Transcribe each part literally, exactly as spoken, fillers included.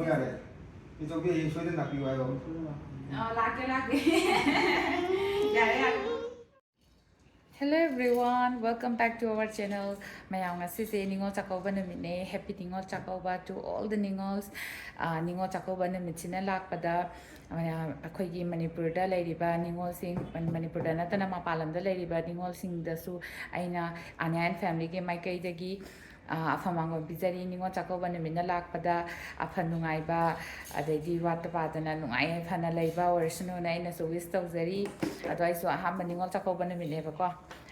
ꯌꯥꯔꯦ꯫ ꯏꯆꯧꯕꯤ ꯍꯌꯦꯡ ꯁꯣꯏꯗꯅ ꯂꯥꯛꯄꯤꯌꯨ ꯍꯥꯏꯌꯣ꯫ ꯑ, ꯂꯥꯛꯀꯦ, ꯂꯥꯛꯀꯦ꯫ ꯌꯥꯔꯦ, ꯌꯥꯔꯦ꯫ Hello everyone, welcome back to our channel. ꯃꯌꯥꯝ, ꯉꯁꯤꯁꯦ Ningol Chakkouba ꯅꯨꯃꯤꯠꯅꯦ꯫ Happy Ningol Chakkouba to all the ꯅꯤꯉꯣꯜꯁ꯫ ꯑ, ꯅꯤꯉꯣꯜ ꯆꯥꯛꯀꯧꯕ ꯅꯨꯃꯤꯠꯁꯤꯅ ꯂꯥꯛꯄꯗ, ꯑ, ꯑꯩꯈꯣꯏꯒꯤ ꯃꯅꯤꯄꯨꯔꯗ ꯂꯩꯔꯤꯕ ꯅꯤꯉꯣꯜꯁꯤꯡ, ꯃꯅꯤꯄꯨꯔꯗ ꯅꯠꯇꯅ ꯃꯄꯥꯟ ꯂꯝꯗ ꯂꯩꯔꯤꯕ ꯅꯤꯉꯣꯜꯁꯤꯡꯗꯁꯨ ꯑꯩꯅ ꯑꯅ꯭ꯌꯥ ꯑꯦꯟ ꯐꯦꯃꯤꯂꯤꯒꯤ ꯃꯥꯏꯀꯩꯗꯒꯤ ꯑ, ꯑꯐ ꯃꯪꯒꯣꯜ ꯄꯤꯖꯔꯤ꯫ ꯅꯤꯉꯣꯜ ꯆꯥꯛꯀꯧꯕ ꯅꯨꯃꯤꯠꯅ ꯂꯥꯛꯄꯗ ꯑꯐ ꯅꯨꯡꯉꯥꯏꯕ, ꯑꯗꯩꯗꯤ ꯋꯥꯠꯇ ꯄꯥꯗꯅ ꯅꯨꯡꯉꯥꯏ ꯌꯥꯏꯐꯅ ꯂꯩꯕ ꯑꯣꯏꯔꯁꯅꯨꯅ ꯑꯩꯅꯁꯨ wish ꯇꯧꯖꯔꯤ꯫ ꯑꯗꯣ ꯑꯩꯁꯨ ꯑꯍꯥꯟꯕ ꯅꯤꯉꯣꯜ ꯆꯥꯛꯀꯧꯕ ꯅꯨꯃꯤꯠꯅꯦꯕꯀꯣ꯫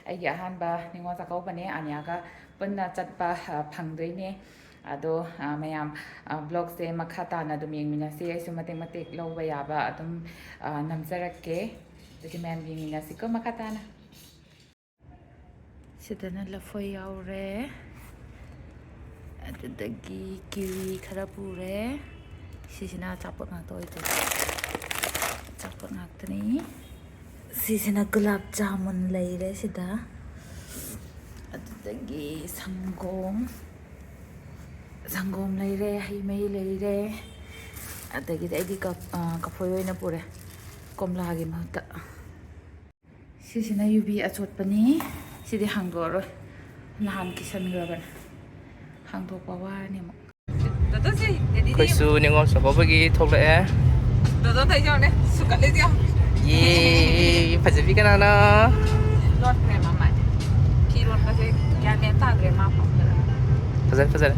ꯑꯩꯒꯤ ꯑꯍꯥꯟꯕ ꯅꯤꯉꯣꯜ ꯆꯥꯛꯀꯧꯕꯅꯦ꯫ ꯑꯅ꯭ꯌꯥꯒ ꯄꯨꯟꯅ ꯆꯠꯄ, ꯑ, ꯐꯪꯗꯣꯏꯅꯦ꯫ ꯑꯗꯣ, ꯑ, ꯃꯌꯥꯝ, ꯑ, vlogꯁꯦ ꯃꯈꯥ ꯇꯥꯅ ꯑꯗꯨꯝ ꯌꯦꯡꯃꯤꯟꯅꯁꯤ꯫ ꯑꯩꯁꯨ ꯃꯇꯦꯛ ꯃꯇꯦꯛ ꯂꯧꯕ ꯌꯥꯕ ꯑꯗꯨꯝ, ꯑ, ꯅꯝꯖꯔꯛꯀꯦ꯫ ꯑꯗꯨꯗꯤ ꯃꯌꯥꯝ ꯌꯦꯡꯃꯤꯟꯅꯁꯤꯀꯣ ꯃꯈꯥ ꯇꯥꯅ꯫ ꯁꯤꯗꯅ ꯂꯐꯣꯏ ꯌꯥꯎꯔꯦ꯫ ꯑꯗꯨꯗꯒꯤ ꯀꯤꯋꯤ ꯈꯔ ꯄꯨꯔꯦ꯫ ꯁꯤꯁꯤꯅ ꯑꯆꯥꯄꯣꯠ ꯉꯥꯛꯇ ꯑꯣꯏꯗꯣꯏꯅꯦ꯫ ꯑꯆꯥꯄꯣꯠ ꯉꯥꯛꯇꯅꯤ꯫ ꯁꯤꯁꯤꯅ ꯒꯨꯂꯥꯞ ꯖꯥꯃꯨꯟ ꯂꯩꯔꯦ ꯁꯤꯗ꯫ ꯑꯗꯨꯗꯒꯤ ꯁꯪꯒꯣꯝ, ꯁꯪꯒꯣꯝ ꯂꯩꯔꯦ, ꯍꯩ ꯃꯍꯤ ꯂꯩꯔꯦ꯫ ꯑꯗꯒꯤꯗꯤ ꯑꯩꯗꯤ ꯀꯞ-, ꯑ, ꯀꯐꯣꯏ ꯑꯣꯏꯅ ꯄꯨꯔꯦ ꯀꯣꯝꯂꯥꯒꯤ ꯃꯍꯨꯠꯇ꯫ ꯁꯤꯁꯤꯅ ꯌꯨꯕꯤ ꯑꯆꯣꯠꯄꯅꯤ꯫ ꯁꯤꯗꯤ ꯍꯥꯡꯗꯣꯛꯑꯔꯣꯏ, ꯅꯍꯥꯟ ꯀꯤꯁꯟꯈ꯭ꯔꯕꯅꯦ꯫ ꯍꯥꯡꯗꯣꯛꯄ ꯋꯥꯔꯅꯤ ꯑꯃꯨꯛ꯫ ꯑꯩꯈꯣꯏꯁꯨ ꯅꯤꯉꯣꯜ ꯆꯥꯛꯀꯧꯕꯒꯤ ꯊꯣꯛꯂꯛꯑꯦ꯫ ꯗꯣꯗꯣ ꯇꯧꯔꯤꯁꯦ ꯌꯦꯡꯉꯨꯅꯦ, ꯁꯨꯒꯠꯂꯤꯁꯦ ꯌꯦꯡꯉꯨ꯫ ꯌꯦ, ꯐꯖꯕꯤ ꯀꯅꯥꯅꯣ? ꯂꯣꯠꯈ꯭ꯔꯦ ꯃꯃꯥꯏ꯫ ꯐꯤꯔꯣꯟꯒꯁꯦ ꯒ꯭ꯌꯥꯟ ꯃꯦꯟ ꯇꯥꯗ꯭ꯔꯦ ꯃꯥ ꯐꯝꯕꯗ꯫ ꯐꯖꯔꯦ, ꯐꯖꯔꯦ꯫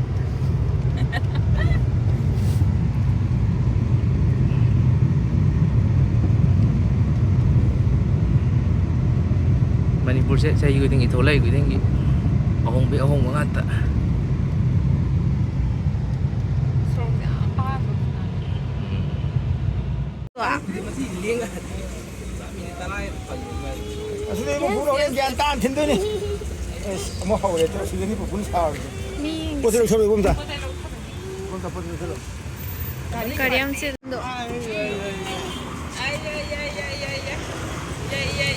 ꯃꯅꯤꯄꯨꯔꯁꯦ ꯆꯍꯤ ꯈꯨꯗꯤꯡꯒꯤ ꯊꯣꯛꯂꯛꯏ ꯈꯨꯗꯤꯡꯒꯤ ꯑꯍꯣꯡꯕꯒꯤ ꯑꯍꯣꯡꯕ ꯉꯥꯛꯇ꯫ ꯁꯣꯔꯣꯛꯁꯦ ꯌꯥꯝ ꯄꯥꯛꯄ꯫ ꯑꯁꯤꯗ ꯏꯕꯨꯡ ꯄꯨꯔꯛꯑꯣ, ꯒ꯭ꯌꯥꯟ ꯇꯥꯅ ꯊꯤꯟꯗꯣꯏꯅꯤ꯫ ꯑꯦꯁ, ꯑꯃꯨꯛ ꯍꯧꯔꯦ, ꯇꯧꯔ ꯁꯤꯗꯅꯤ ꯄꯨꯄꯨꯅ ꯁꯥꯎꯔꯤꯁꯦ꯫ ꯃꯤ ꯄꯣꯠ ꯆꯩ ꯂꯧꯁꯜꯂꯣ, ꯏꯕꯨꯡ ꯑꯝꯇ꯫ ꯏꯕꯨꯡ ꯑꯝꯇ ꯄꯣꯠ ꯆꯩ ꯂꯧꯁꯜꯂꯣ꯫ ꯒꯥꯔꯤ ꯌꯥꯝ ꯆꯤꯟꯗꯣ꯫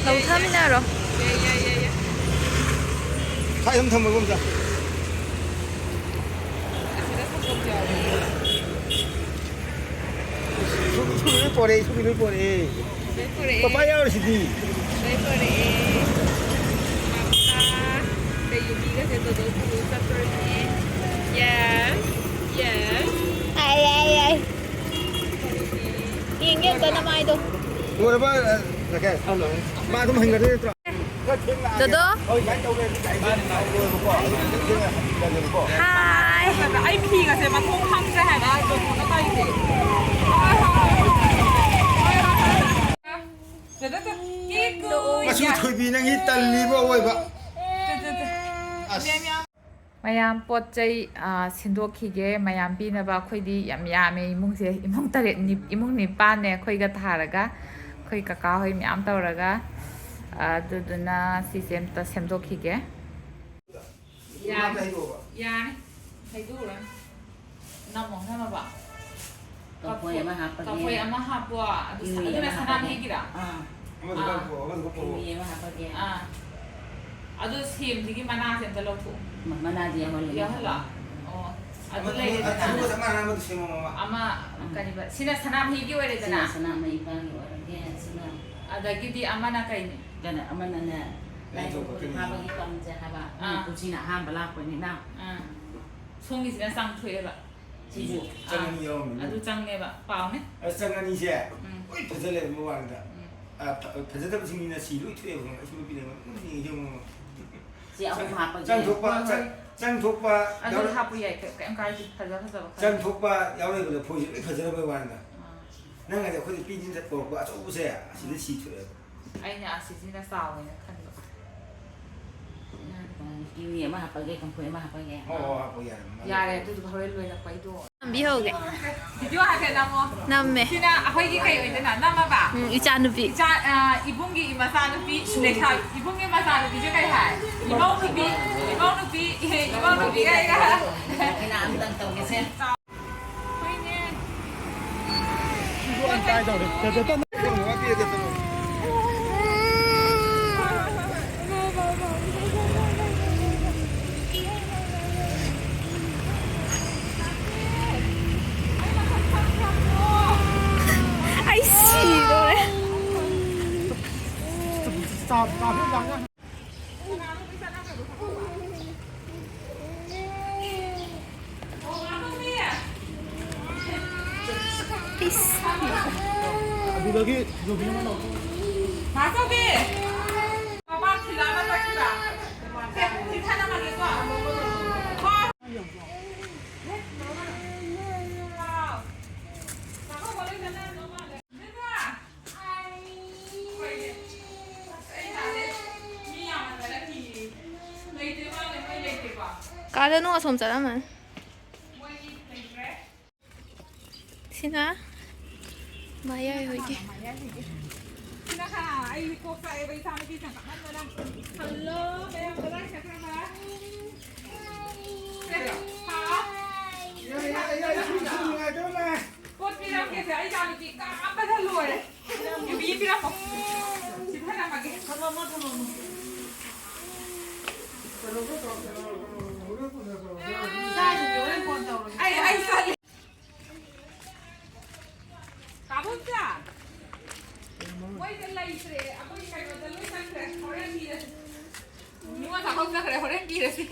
ꯂꯧꯊꯃꯤꯟꯅꯔꯣ꯫ ꯁ꯭ꯋꯥꯏꯗ ꯑꯗꯨꯝ ꯊꯝꯃꯣ, ꯏꯕꯨꯡ ꯑꯝꯇ꯫ ꯑꯁꯤꯗ ꯁꯪꯒꯣꯝꯁꯨ ꯌꯥꯎꯔꯦ꯫ ꯂꯣꯏ ꯄꯣꯔꯛꯑꯦ, ꯏꯁꯨꯒꯤ ꯂꯣꯏ ꯄꯣꯔꯛꯑꯦ꯫ ꯂꯣꯏ ꯄꯣꯔꯛꯑꯦ꯫ ꯄꯄꯥ ꯌꯥꯎꯔꯤꯁꯤꯗꯤ꯫ ꯂꯣꯏ ꯄꯣꯔꯛꯑꯦ꯫ ꯃꯃꯥ, ꯀꯩ ꯌꯨꯕꯤꯒꯁꯦ ꯗꯣꯗꯣ ꯄꯨꯔ ꯆꯠꯇꯣꯔꯤꯕꯅꯦ꯫ Yes, yes꯫ ꯑꯥꯏ, ꯑꯥꯏ, ꯑꯥꯏ꯫ ꯌꯦꯡꯒꯦ ꯑꯝꯇ ꯅꯃꯥꯏꯗꯣ꯫ ꯂꯣꯏꯔꯕ, ꯑ, ꯔꯥꯀꯦꯁ? ꯃꯥ ꯑꯗꯨꯝ ꯍꯪꯒꯗꯣꯏ ꯅꯠꯇ꯭ꯔꯣ? ꯗꯣꯗꯣ꯫ ꯍꯥꯏ꯫ ꯑꯩ ꯐꯤꯒꯁꯦ ꯃꯊꯣꯡ ꯈꯪꯗ꯭ꯔꯦ ꯍꯥꯏꯕ ꯗꯣꯗꯣꯅ ꯇꯧꯔꯤꯁꯦ꯫ ꯃꯆꯨ ꯊꯣꯏꯕꯤ, ꯅꯪꯒꯤ ꯇꯜꯂꯤꯕ ꯑꯣꯏꯕ꯫ ꯑꯁ꯫ ꯃꯌꯥꯝ ꯄꯣꯠ ꯆꯩ, ꯑ, ꯁꯤꯟꯗꯣꯛꯈꯤꯒꯦ꯫ ꯃꯌꯥꯝ ꯄꯤꯅꯕ꯫ ꯑꯩꯈꯣꯏꯗꯤ ꯌꯥꯝ ꯌꯥꯝꯃꯦ ꯏꯃꯨꯡꯁꯦ꯫ ꯏꯃꯨꯡ ꯇꯔꯦꯠ, ꯅꯤ-, ꯏꯃꯨꯡ ꯅꯤꯄꯥꯟꯅꯦ ꯑꯩꯈꯣꯏꯒ ꯊꯥꯔꯒ꯫ ꯑꯩꯈꯣꯏ ꯀꯀꯥ ꯍꯣꯏ ꯃꯌꯥꯝ ꯇꯧꯔꯒ꯫ ꯑꯗꯨꯗꯨꯅ ꯁꯤꯁꯦ ꯑꯝꯇ ꯁꯦꯝꯗꯣꯛꯈꯤꯒꯦ꯫ ꯌꯥꯅꯤ꯫ ꯌꯥꯅꯤ꯫ ꯍꯩꯗꯣꯛꯎꯔꯅꯤ꯫ ꯅꯝꯃꯣ, ꯅꯝꯃꯕ? ꯀꯐꯣꯏ ꯑꯃ ꯍꯥꯞꯄꯒꯦ꯫ ꯀꯐꯣꯏ ꯑꯃ ꯍꯥꯞꯄꯣ꯫ ꯑꯗꯨ ꯁ-, ꯀꯤꯋꯤ ꯑꯗꯨꯅ ꯑꯃ ꯍꯥꯞꯄꯒꯦ꯫ ꯁꯅꯥꯃꯍꯤꯒꯤꯔꯣ? ꯑꯥ꯫ ꯑꯃꯗꯨ ꯑꯥ꯫ ꯂꯧꯊꯣꯛꯑꯣ, ꯑꯃꯗꯨ ꯂꯧꯊꯣꯛꯑꯣ꯫ ꯀꯤꯋꯤ ꯑꯃ ꯍꯥꯞꯄꯒꯦ꯫ ꯑꯥ꯫ ꯑꯗꯨ ꯁꯦꯝꯁꯤꯒꯤ ꯃꯅꯥꯁꯦ ꯑꯝꯇ ꯂꯧꯊꯣꯛꯑꯣ꯫ ꯃ-, ꯃꯅꯥꯗꯤ ꯌꯥꯎꯍꯜꯂꯣꯏꯒꯦ꯫ ꯌꯥꯎꯍꯜꯂꯣ? ꯑꯣ꯫ ꯑꯗꯨ ꯑꯃꯗꯨ, ꯂꯩꯔꯦꯗꯅ꯫ ꯑꯗꯨꯒ ꯆꯞ ꯃꯥꯟꯅꯅ ꯑꯃꯗꯨ ꯁꯦꯝꯃꯣ, ꯃꯃꯥ꯫ ꯑꯃ, ꯎꯝ꯫ ꯀꯔꯤꯕ? ꯁꯤꯅ ꯁꯅꯥꯃꯍꯤꯒꯤ ꯑꯣꯏꯔꯦꯗꯅ꯫ ꯁꯤꯅ ꯁꯅꯥꯃꯍꯤ ꯏꯄꯥꯒꯤ ꯑꯣꯏꯔꯒꯦ, ꯁꯤꯅ꯫ ꯑꯗꯒꯤꯗꯤ ꯑꯃꯅ ꯀꯩꯅꯤ? ꯀꯩꯅꯣ, ꯑꯃꯅꯅꯦ, ꯂꯥꯏ ꯂꯥꯏ ꯊꯣꯛꯄ ꯊꯣꯛꯄꯒꯤ ꯀꯤꯅꯤ꯫ ꯐꯥꯕꯒꯤ ꯄꯝꯁꯦ ꯍꯥꯏꯕ꯫ ꯑꯥ꯫ ꯀꯨꯝꯁꯤꯅ ꯑꯍꯥꯟꯕ ꯂꯥꯛꯄꯅꯤꯅ꯫ ꯑꯥ꯫ ꯁꯣꯝꯒꯤꯁꯤꯅ ꯆꯥꯝꯊꯣꯛꯑꯦꯕ꯫ ꯁꯤꯁꯨ ꯑꯥ, ꯆꯪ ꯑꯅꯤ ꯌꯥꯎꯔꯝꯒꯅꯤ꯫ ꯑꯗꯨ ꯆꯪꯉꯦꯕ, ꯄꯥꯎꯅꯦ꯫ ꯑꯁ, ꯆꯪ ꯑꯅꯤꯁꯦ ꯎꯝ꯫ ꯂꯣꯏ ꯐꯖ ꯂꯩꯔꯝꯕ ꯋꯥꯅꯤꯗ꯫ ꯎꯝ꯫ ꯑꯥ, ꯐ-, ꯐꯖꯗꯕꯁꯤꯡꯁꯤꯅ ꯁꯤ ꯂꯣꯏ ꯊꯣꯛꯑꯦꯕ, ꯈꯪꯉꯕ? ꯑꯩꯁꯨ ꯅꯨꯄꯤꯅ ꯉꯝꯒꯅꯤ ꯌꯦꯡꯉꯣ꯫ ꯁꯤ ꯑꯍꯨꯝ ꯍꯥꯞꯄꯒꯦ꯫ ꯆꯪꯊꯣꯛꯄ, ꯍꯣꯏ, ꯍꯣꯏ꯫ ꯆꯪ-, ꯆꯪꯊꯣꯛꯄ ꯑꯗꯨ ꯌꯥꯎꯔ-, ꯍꯥꯞꯄꯨ ꯌꯥꯏ, ꯀꯩ-, ꯀꯩꯝ ꯀꯥꯏꯗꯦ, ꯐꯖ ꯐꯖꯕ ꯈꯜꯂꯣ꯫ ꯆꯪꯊꯣꯛꯄ ꯌꯥꯎꯔꯛꯏꯕ ꯂꯐꯣꯏꯁꯦ ꯂꯣꯏ ꯐꯖꯔꯝꯕꯩ ꯋꯥꯅꯤꯗ꯫ ꯑꯥ꯫ ꯅꯪ ꯍꯥꯏꯗꯤ ꯑꯩꯈꯣꯏꯗꯤ ꯄꯤꯗꯤ ꯄꯣꯔꯛꯄ ꯑꯆꯧꯕꯁꯦ ꯑꯁꯤꯗ ꯁꯤ ꯊꯣꯛꯑꯦꯕ꯫ ꯑꯩꯅ ꯑꯁꯤꯁꯤꯅ ꯆꯥꯎꯋꯦꯅ ꯈꯟꯕ꯫ ꯀꯤꯋꯤ ꯑꯃ ꯍꯥꯞꯄꯒꯦ, ꯀꯝꯐꯣꯏ ꯑꯃ ꯍꯥꯞꯄꯒꯦ꯫ ꯍꯣꯏ, ꯍꯣꯏ, ꯍꯥꯞꯄꯣ, ꯌꯥꯔꯦ, ꯃꯃꯥ꯫ ꯌꯥꯔꯦ, ꯑꯗꯨꯗꯨꯒ ꯍꯣꯔꯦꯟ ꯂꯣꯏꯔꯛꯄꯩꯗꯣ꯫ ꯅꯝꯕꯤꯍꯧꯒꯦ꯫ ꯚꯤꯗꯤꯑꯣ ꯍꯥꯏꯐꯦꯠ ꯅꯝꯃꯣ꯫ ꯅꯝꯃꯦ꯫ ꯁꯤꯅ ꯑꯩꯈꯣꯏꯒꯤ ꯀꯩ ꯑꯣꯏꯗꯣꯏꯅꯣ? ꯅꯝꯃꯕ? ꯎꯝ, ꯏꯆꯥꯅꯨꯄꯤ꯫ ꯏꯆꯥ, ꯑ, ꯏꯕꯨꯡꯒꯤ ꯃꯆꯥꯅꯨꯄꯤ, ꯂꯩꯁꯥ-, ꯏꯕꯨꯡꯒꯤ ꯃꯆꯥꯅꯨꯄꯤꯁꯦ ꯀꯩ ꯍꯥꯏ? ꯏꯃꯧ ꯅꯨꯄꯤ, ꯏꯃꯧ ꯅꯨꯄꯤ, ꯏꯃꯧ ꯅꯨꯄꯤ ꯀꯩ ꯍꯥꯏ? ꯑꯩꯅ ꯑꯝꯇꯪ ꯇꯧꯒꯦꯁꯦ꯫ ꯃꯥꯆꯧꯕꯤ! ꯃꯄꯥ ꯊꯤꯜꯂꯛꯑꯒ ꯆꯠꯈꯤꯕ꯫ ꯁꯦ, ꯆꯤꯡꯈꯠꯂꯝꯃꯒꯦꯀꯣ꯫ ꯍꯣꯏ꯫ ꯍꯥꯎ꯫ ꯆꯥꯛꯀꯧꯕ ꯂꯣꯏ ꯆꯠꯅꯔꯝꯗꯧ ꯃꯥꯜꯂꯦ꯫ ꯏꯕꯦꯝꯃ! ꯍꯣꯏꯅꯦ꯫ ꯑꯁ, ꯑꯩ ꯇꯥꯗꯦ꯫ ꯃꯤ ꯌꯥꯝꯃꯟꯗꯅ ꯀꯤꯔꯦ꯫ ꯂꯩꯇꯦ ꯃꯥꯜꯂꯦ, ꯃꯣꯏ ꯂꯩꯇꯦꯀꯣ꯫ ꯀꯥꯗꯅꯨ, ꯑꯁꯣꯝ ꯆꯠꯂꯝꯃꯅꯤ꯫ ꯃꯣꯏ ꯂꯩꯇ꯭ꯔꯦ꯫ ꯁꯤꯅ ꯃꯌꯥꯏ ꯍꯣꯏꯒꯤ꯫ ꯁꯤꯅ ꯀꯅꯥ? ꯑꯩ ꯀꯣꯛ ꯆꯥꯛꯑꯦꯕ, ꯏꯆꯥ ꯅꯨꯄꯤ ꯆꯪꯈꯠꯍꯟꯗꯅ꯫ ꯍꯜꯂꯣ, ꯃꯌꯥꯝ ꯀꯗꯥꯏ ꯆꯠꯈ꯭ꯔꯕ? ꯁꯦ, ꯍꯥꯎ꯫ ꯄꯣꯠ ꯄꯤꯔꯝꯒꯦꯁꯦ, ꯑꯩ ꯏꯆꯥ ꯅꯨꯄꯤ ꯀꯥꯞꯄꯗ ꯂꯣꯏꯔꯦ꯫ ꯌꯨꯕꯤ ꯄꯤꯔꯝꯃꯣ꯫ ꯁꯤ ꯊꯅꯝꯃꯒꯦ꯫ ꯑꯩ, ꯑꯩ ꯆꯠꯂꯦ꯫ ꯀꯥꯕꯣꯛꯆꯥ! ꯃꯣꯏꯁꯦ ꯂꯩꯇ꯭ꯔꯦ꯫ ꯑꯩꯈꯣꯏ ꯀꯩꯅꯣꯗ ꯂꯣꯏ ꯆꯠꯈ꯭ꯔꯦ꯫ ꯍꯣꯔꯦꯟ ꯄꯤꯔꯁꯤ꯫ ꯅꯤꯉꯣꯜ ꯆꯥꯛꯀꯧ ꯆꯠꯈ꯭ꯔꯦ꯫ ꯍꯣꯔꯦꯟ ꯄꯤꯔꯁꯤ꯫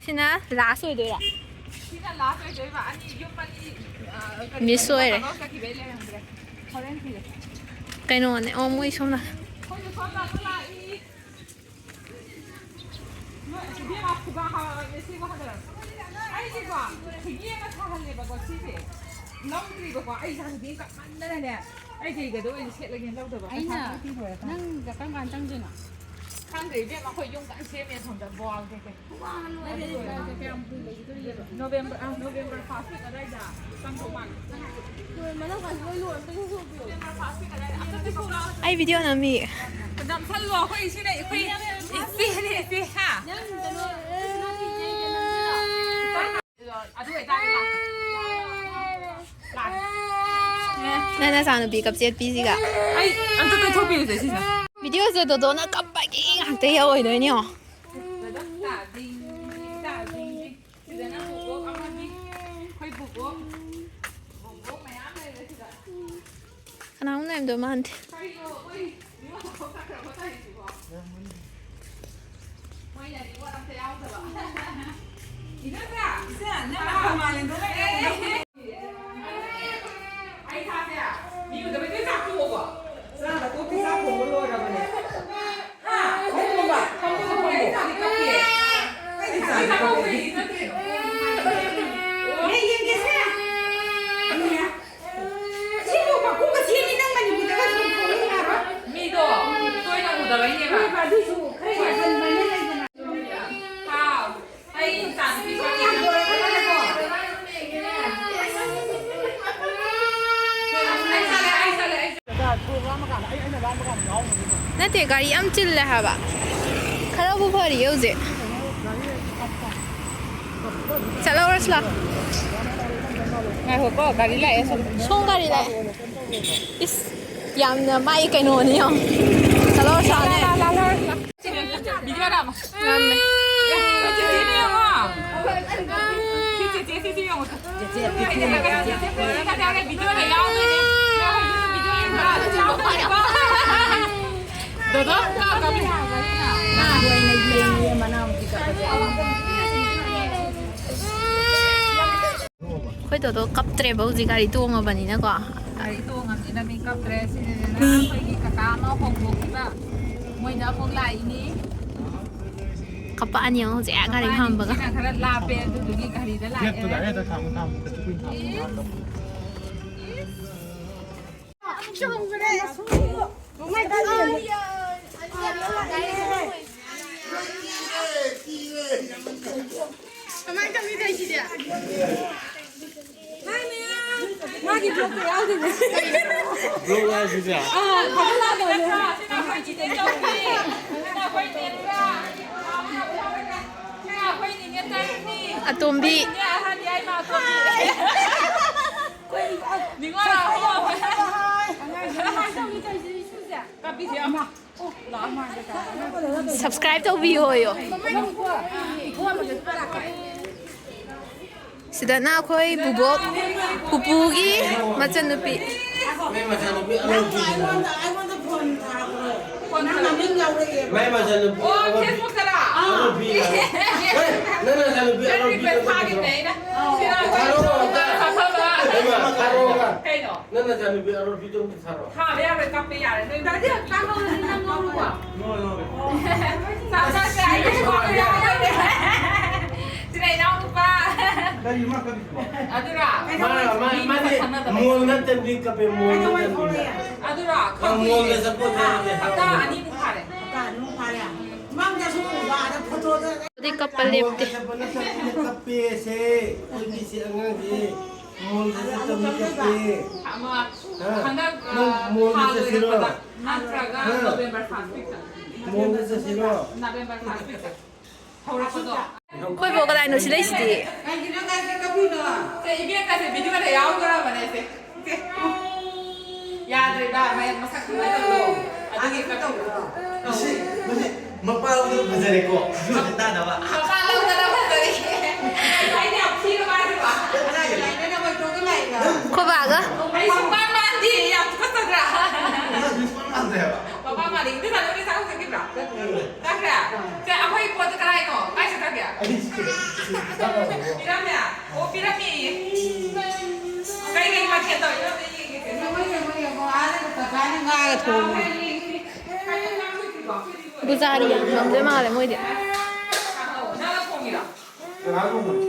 ꯁꯤꯅ last ꯑꯣꯏꯗꯣꯏꯔꯥ? ꯁꯤꯅ last ꯑꯣꯏꯗꯣꯏꯕ꯫ ꯑꯅꯤ, ꯌꯨꯝ ꯑꯅꯤ, ꯑ, ꯀꯔꯤ, miss ꯀꯔꯤ ꯑꯣꯏꯔꯦ꯫ ꯆꯥꯛꯀꯧ ꯆꯠꯈꯤꯕꯩ ꯂꯩꯔꯝꯗ꯭ꯔꯦ꯫ ꯍꯣꯔꯦꯟ ꯄꯤꯔꯁꯤ꯫ ꯀꯩꯅꯣꯅꯦ, ꯑꯣ, ꯃꯣꯏ ꯁꯣꯝꯅ꯫ ꯑꯩꯈꯣꯏꯁꯨ ꯁꯣꯝꯗ ꯑꯗꯨ ꯂꯥꯛꯏ꯫ ꯅꯣꯏ, ꯏꯕꯦꯝꯃ, ꯈꯨꯒꯥ ꯍꯥ-, ꯁꯤꯕꯨ ꯍꯟꯗꯔꯛ-, ꯑꯩꯁꯦꯀꯣ, ꯈꯨꯌꯦꯡ ꯑꯃ ꯁꯥꯍꯜꯂꯦꯕꯀꯣ, ꯁꯤꯁꯦ꯫ ꯂꯧꯗ꯭ꯔꯤꯕꯀꯣ, ꯑꯩ ꯏꯆꯥꯅꯨꯄꯤ ꯀꯞꯃꯟꯗꯅꯅꯦ, ꯑꯩ ꯀꯩꯒꯗꯣ ꯑꯣꯏꯅ ꯁꯦꯠꯂꯒꯦꯅ ꯂꯧꯗꯕ꯫ ꯑꯩꯅ, ꯄꯩꯁꯥ ꯄꯤꯔꯣꯏ꯫ ꯅꯪ ꯀꯔꯝ ꯀꯥꯟꯗ ꯆꯪꯗꯣꯏꯅꯣ? ꯈꯪꯗꯦ, ꯏꯕꯦꯝꯃ, ꯑꯩꯈꯣꯏ ꯌꯨꯝ ꯀꯟꯅ ꯁꯦꯝꯃꯤ ꯑꯁꯣꯝꯗ, ꯕꯣꯜ ꯀꯩꯀꯩ꯫ ꯅꯣꯕꯦꯝꯕꯔ, ꯑ, ꯅꯣꯕꯦꯝꯕꯔ first week ꯑꯗꯥꯏꯗ ꯆꯪꯗꯧ ꯃꯥꯜꯂꯦ꯫ ꯑꯩ video ꯅꯝꯃꯤ꯫ ꯅꯝꯁꯜꯂꯣ, ꯑꯩꯈꯣꯏ ꯁꯤꯅ ꯑꯩꯈꯣꯏ ꯏꯆꯦꯅꯦ, ꯏꯆꯦ, ꯍꯥ? ꯑꯗꯨ ꯑꯣꯏꯇꯥꯔꯗꯤ ꯂꯥꯛ-, ꯂꯥꯛ-, ꯅꯪ ꯅꯆꯥꯅꯨꯄꯤ ꯀꯞꯆꯦꯠꯄꯤꯁꯤꯒ꯫ ꯑꯩ ꯑꯝꯇ ꯇꯩꯊꯣꯛꯄꯤꯔꯨꯁꯦ ꯁꯤꯁꯦ꯫ Videoꯁꯦ ꯗꯣꯗꯣꯅ ꯀꯞꯄꯒꯤ ꯉꯥꯛꯇ ꯑꯣꯏꯗꯣꯏꯅꯤ ꯌꯦꯡꯉꯣ꯫ ꯇꯥ ꯗꯤꯡ, ꯇꯥ ꯗꯤꯡ ꯗꯤꯡ꯫ ꯁꯤꯗꯅ ꯕꯣꯕꯣꯛ ꯑꯃꯅꯤ꯫ ꯑꯩꯈꯣꯏ ꯕꯣꯕꯣꯛ, ꯕꯣꯕꯣꯛ ꯃꯌꯥꯝ ꯂꯩꯔꯦ ꯁꯤꯗ꯫ ꯀꯅꯥꯝ ꯂꯩꯔꯝꯗꯧ ꯃꯥꯟꯗꯦ꯫ ꯀꯩꯅꯣ, ꯑꯩꯈꯣꯏ ꯃꯤꯉꯣꯟꯗ ꯊꯣꯛ ꯆꯠꯈ꯭ꯔꯕꯣ ꯇꯧꯔꯤꯁꯤꯕꯣ? ꯃꯣꯏꯅ ꯔꯤꯃꯣꯠ ꯑꯝꯇ ꯌꯥꯎꯗꯕ꯫ ꯏꯆꯦ, ꯅꯪ ꯅꯍꯥꯟ ꯃꯥꯂꯦꯝꯗ ꯂꯩꯔꯝꯕꯗꯣ꯫ ꯑꯩ ꯊꯥꯁꯦ꯫ ꯅꯠꯇꯦ, ꯒꯥꯔꯤ ꯌꯥꯝ ꯆꯤꯜꯂꯦ ꯍꯥꯏꯕ꯫ ꯈꯔꯕꯨ ꯐꯔꯤꯌꯦ ꯍꯧꯖꯤꯛ꯫ ꯆꯠꯍꯧꯔꯁꯤ ꯂꯥꯎ꯫ ꯉꯥꯏꯈꯣꯀꯣ, ꯒꯥꯔꯤ ꯂꯥꯛꯑꯦ ꯁꯣꯝ꯫ ꯁꯣꯝ ꯒꯥꯔꯤ ꯂꯥꯛꯑꯦ꯫ ꯏꯁ, ꯌꯥꯝꯅ ꯃꯥꯏ ꯀꯩꯅꯣꯅꯤ ꯌꯦꯡꯉꯣ꯫ ꯆꯠꯍꯧꯔꯁꯤ ꯂꯥꯎꯅꯦ꯫ ꯉꯝꯃꯦ꯫ ꯑꯩꯈꯣꯏ ꯗꯣꯗꯣ ꯀꯞꯇ꯭ꯔꯦꯕ ꯍꯧꯖꯤꯛ, ꯒꯥꯔꯤ ꯇꯣꯡꯉꯕꯅꯤꯅꯀꯣ꯫ ꯒꯥꯔꯤ ꯇꯣꯡꯉꯕꯅꯤꯅ ꯃꯤ ꯀꯞꯇ꯭ꯔꯦ꯫ ꯁꯤꯗꯅ ꯑꯩꯈꯣꯏꯒꯤ ꯀꯀꯥ ꯑꯃ ꯍꯣꯡꯗꯣꯛꯈꯤꯕ, ꯃꯣꯏꯗ ꯑꯃꯨꯛ ꯂꯥꯛꯏꯅꯤ꯫ ꯀꯞꯄꯛꯑꯅꯤ ꯌꯦꯡꯉꯣ ꯍꯧꯖꯤꯛ, ꯑꯥ, ꯒꯥꯔꯤ ꯈꯥꯝꯕꯒ꯫ ꯁꯤꯅ ꯈꯔ ꯂꯥꯞꯄꯦ, ꯑꯗꯨꯗꯨꯒꯤ ꯒꯥꯔꯤꯗ ꯂꯥꯛꯑꯦ꯫ ꯒꯦꯠꯇꯨꯗ ꯍꯦꯛꯇ ꯈꯥꯝꯃꯨ, ꯈꯥꯝꯃꯨ, ꯀꯩꯁꯨ ꯀꯨꯏꯅ ꯈꯥꯝꯃꯨ꯫ ꯏꯁ꯫ ꯀꯃꯥꯏꯅ ꯇꯧꯅꯤ ꯇꯧꯔꯤꯁꯤꯗꯤ? ꯃꯥꯒꯤ ꯕ꯭ꯂꯣꯛꯇ ꯌꯥꯎꯗꯣꯏꯅꯦ꯫ ꯕ꯭ꯂꯣꯛ ꯍꯥꯏꯁꯤꯗꯤ? ꯑꯥ, ꯊꯥꯒꯠꯂꯛꯑꯗꯧꯅꯦ꯫ ꯑꯇꯣꯝꯕꯤ꯫ Subscribe ꯇꯧꯕꯤꯌꯣꯌꯣ꯫ ꯁꯤꯗꯅ ꯑꯩꯈꯣꯏ ꯕꯨꯕꯣꯛ ꯄꯨꯄꯨꯒꯤ ꯃꯆꯟꯅꯨꯄꯤ꯫ ꯃꯥꯏ ꯃꯆꯥꯅꯨꯄꯤ ꯑꯔꯣꯏꯕꯤꯗꯨꯅ꯫ ꯃꯥꯏ ꯃꯆꯥꯅꯨꯄꯤ ꯑꯣ, ꯑꯔꯣꯏꯕꯤ꯫ Facebook ꯇꯔꯥ? ꯑꯔꯣꯏꯕꯤ꯫ ꯍꯣꯏ, ꯅꯪ ꯅꯆꯥꯅꯨꯄꯤ friend ꯑꯔꯣꯏꯕꯤꯗꯣ request ꯊꯥꯒꯤꯕꯅꯦ ꯑꯩꯅ꯫ ꯊꯥꯔꯛꯑꯣ ꯑꯝꯇ꯫ ꯍꯩꯃꯥ, ꯊꯥꯔꯛꯑꯣ꯫ ꯀꯩꯅꯣ? ꯅꯪ ꯅꯆꯥꯅꯨꯄꯤ ꯑꯔꯣꯏꯕꯤꯗꯣ ꯑꯝꯇ ꯊꯥꯔꯛꯑꯣ꯫ ꯊꯥꯕ ꯌꯥꯔꯣꯏ, ꯀꯞꯄ ꯌꯥꯔꯦ꯫ ꯅꯣꯏ ꯗꯥꯗꯤ ꯀꯥꯡꯍꯧꯗꯨꯗꯤ ꯅꯪ ꯉꯧꯔꯨꯀꯣ꯫ ꯆꯥꯛ ꯆꯥꯁꯦ, ꯑꯩ ꯀꯩꯁꯨ ꯀꯥꯞꯄ ꯌꯥꯔꯣꯏ꯫ ꯁꯤꯅ ꯏꯅꯥꯎꯅꯨꯄꯥ꯫ ꯀꯔꯤ ꯃꯥ ꯀꯔꯤ ꯀꯣ? ꯑꯗꯨꯔꯣ? ꯃꯥꯅ, ꯃꯥ, ꯃꯤ ꯃꯥꯗꯤ ꯃꯁꯛ ꯈꯪꯅꯗꯕ꯫ ꯃꯣꯜ ꯅꯠꯇꯕꯤ ꯀꯞꯄꯦ, ꯃꯣꯜ ꯅꯠꯇꯕꯤ꯫ ꯑꯗꯨꯔꯣ? ꯑꯥ, ꯃꯣꯜꯗ ꯆꯠꯄ ꯍꯞꯇꯥ ꯑꯅꯤꯃꯨꯛ ꯐꯥꯔꯦ꯫ ꯍꯞꯇꯥ ꯑꯅꯤꯃꯨꯛ ꯐꯥꯔꯦ꯫ ꯃꯥꯡꯗꯁꯨ ꯎꯕ ꯑꯥꯗ ꯐꯣꯇꯣꯗ꯫ ꯑꯗꯨꯗꯤ ꯀꯞꯄ ꯂꯦꯞꯇꯦ꯫ ꯃꯣꯜꯗ ꯆꯠꯄ ꯅꯠꯇꯕꯅꯤꯅ ꯀꯞꯄꯦꯁꯦ꯫ ꯑꯩꯈꯣꯏꯒꯤ ꯁꯤ ꯑꯉꯥꯡꯁꯦ ꯃꯣꯜꯗ ꯆꯠꯇꯕꯅꯤ ꯀꯞꯄꯦ꯫ ꯑꯃ ꯍꯟꯗꯛ, ꯅꯪ ꯑ, ꯃꯣꯜꯗ ꯊꯥ ꯆꯠꯁꯤꯔꯣ? ꯂꯣꯏꯔꯛꯄꯗ ꯅꯠꯇ꯭ꯔꯒ ꯍꯥ? ꯅꯣꯕꯦꯝꯕꯔ first week ꯇ꯫ ꯃꯣꯜꯗ ꯆꯠꯁꯤꯔꯣ? ꯅꯣꯕꯦꯝꯕꯔ first week ꯇ ꯍꯧꯔꯛꯄꯗꯣ꯫ ꯑꯩꯈꯣꯏ ꯕꯣꯛ ꯀꯗꯥꯏꯅꯣ ꯁꯤ ꯂꯩꯁꯤꯗꯤ? ꯀꯩꯒꯤꯅꯣ ꯀꯥꯏꯗ ꯀꯞꯄꯤꯅꯣ? ꯁꯦ, ꯏꯕꯦꯝ ꯀꯥꯁꯦ video ꯗ ꯌꯥꯎꯗꯣꯔꯕꯅꯦ ꯁꯦ꯫ ꯁꯦ꯫ ꯌꯥꯗ꯭ꯔꯦꯕ, ꯃꯌꯥꯝ ꯃꯁꯛ ꯈꯪꯅꯗꯕꯗꯣ꯫ ꯑꯗꯨꯒꯤ ꯀꯞꯄꯤꯕ꯫ ꯃꯁꯤ, ꯃꯁꯤ ꯃꯄꯥ ꯂꯧꯗꯅ ꯐꯖꯔꯦꯀꯣ꯫ ꯃꯄꯥ ꯂꯧꯗꯅ ꯐꯖꯔꯦ꯫ ꯑꯩ ꯌꯥꯝ ꯊꯤꯔ ꯃꯥꯜꯂꯦꯕ꯫ ꯅꯪ ꯍꯥꯏꯌꯣ꯫ ꯂꯥꯏꯅꯅ ꯑꯣꯏꯊꯣꯛꯑꯒ ꯂꯥꯛꯏꯕ꯫ ꯈꯣꯏꯕꯥꯒ꯫ ꯑꯩ ꯁꯨꯡꯃꯥꯟ ꯃꯥꯟꯗꯦ, ꯌꯥꯝ ꯇꯨꯀꯠꯆꯗ꯭ꯔꯥ? ꯅꯪ ꯁꯨꯡꯃꯥꯟ ꯃꯥꯟꯗꯦ ꯍꯥꯏꯕ꯫ ꯃꯄꯥ ꯃꯥꯜꯂꯤ꯫ ꯏꯟꯗꯣ ꯁꯥꯟꯅꯕ ꯆꯥꯛ ꯆꯠꯈꯤꯕ꯭ꯔꯥ? ꯆꯠꯈ꯭ꯔꯦ꯫ ꯆꯠꯈ꯭ꯔꯦ? ꯁꯦ, ꯑꯩꯈꯣꯏ ꯄꯣꯠꯇꯣ ꯀꯗꯥꯏꯅꯣ? ꯀꯥꯏ ꯆꯠꯈ꯭ꯔꯒꯦ? ꯑꯩ ꯁꯤ-, ꯁꯤ-, ꯄꯤꯔꯝꯃꯦ? ꯑꯣ, ꯄꯤꯔꯝꯃꯦꯌꯦ꯫ ꯀꯩ ꯀꯩ ꯃꯊꯦꯜ ꯇꯧꯔꯤꯅꯣ ꯑꯝꯇ ꯌꯦꯡꯒꯦꯁꯦ꯫ ꯉꯥꯒ ꯊꯣꯡꯉꯤ꯫ ꯕꯨꯖꯥꯔꯤ ꯌꯥꯝ ꯉꯝꯗꯣꯏ ꯃꯥꯜꯂꯦ ꯃꯣꯏꯗꯤ꯫ ꯅꯪꯅ ꯊꯣꯡꯉꯤꯔꯣ? ꯀꯅꯥ ꯊꯣꯡꯕꯅꯣ?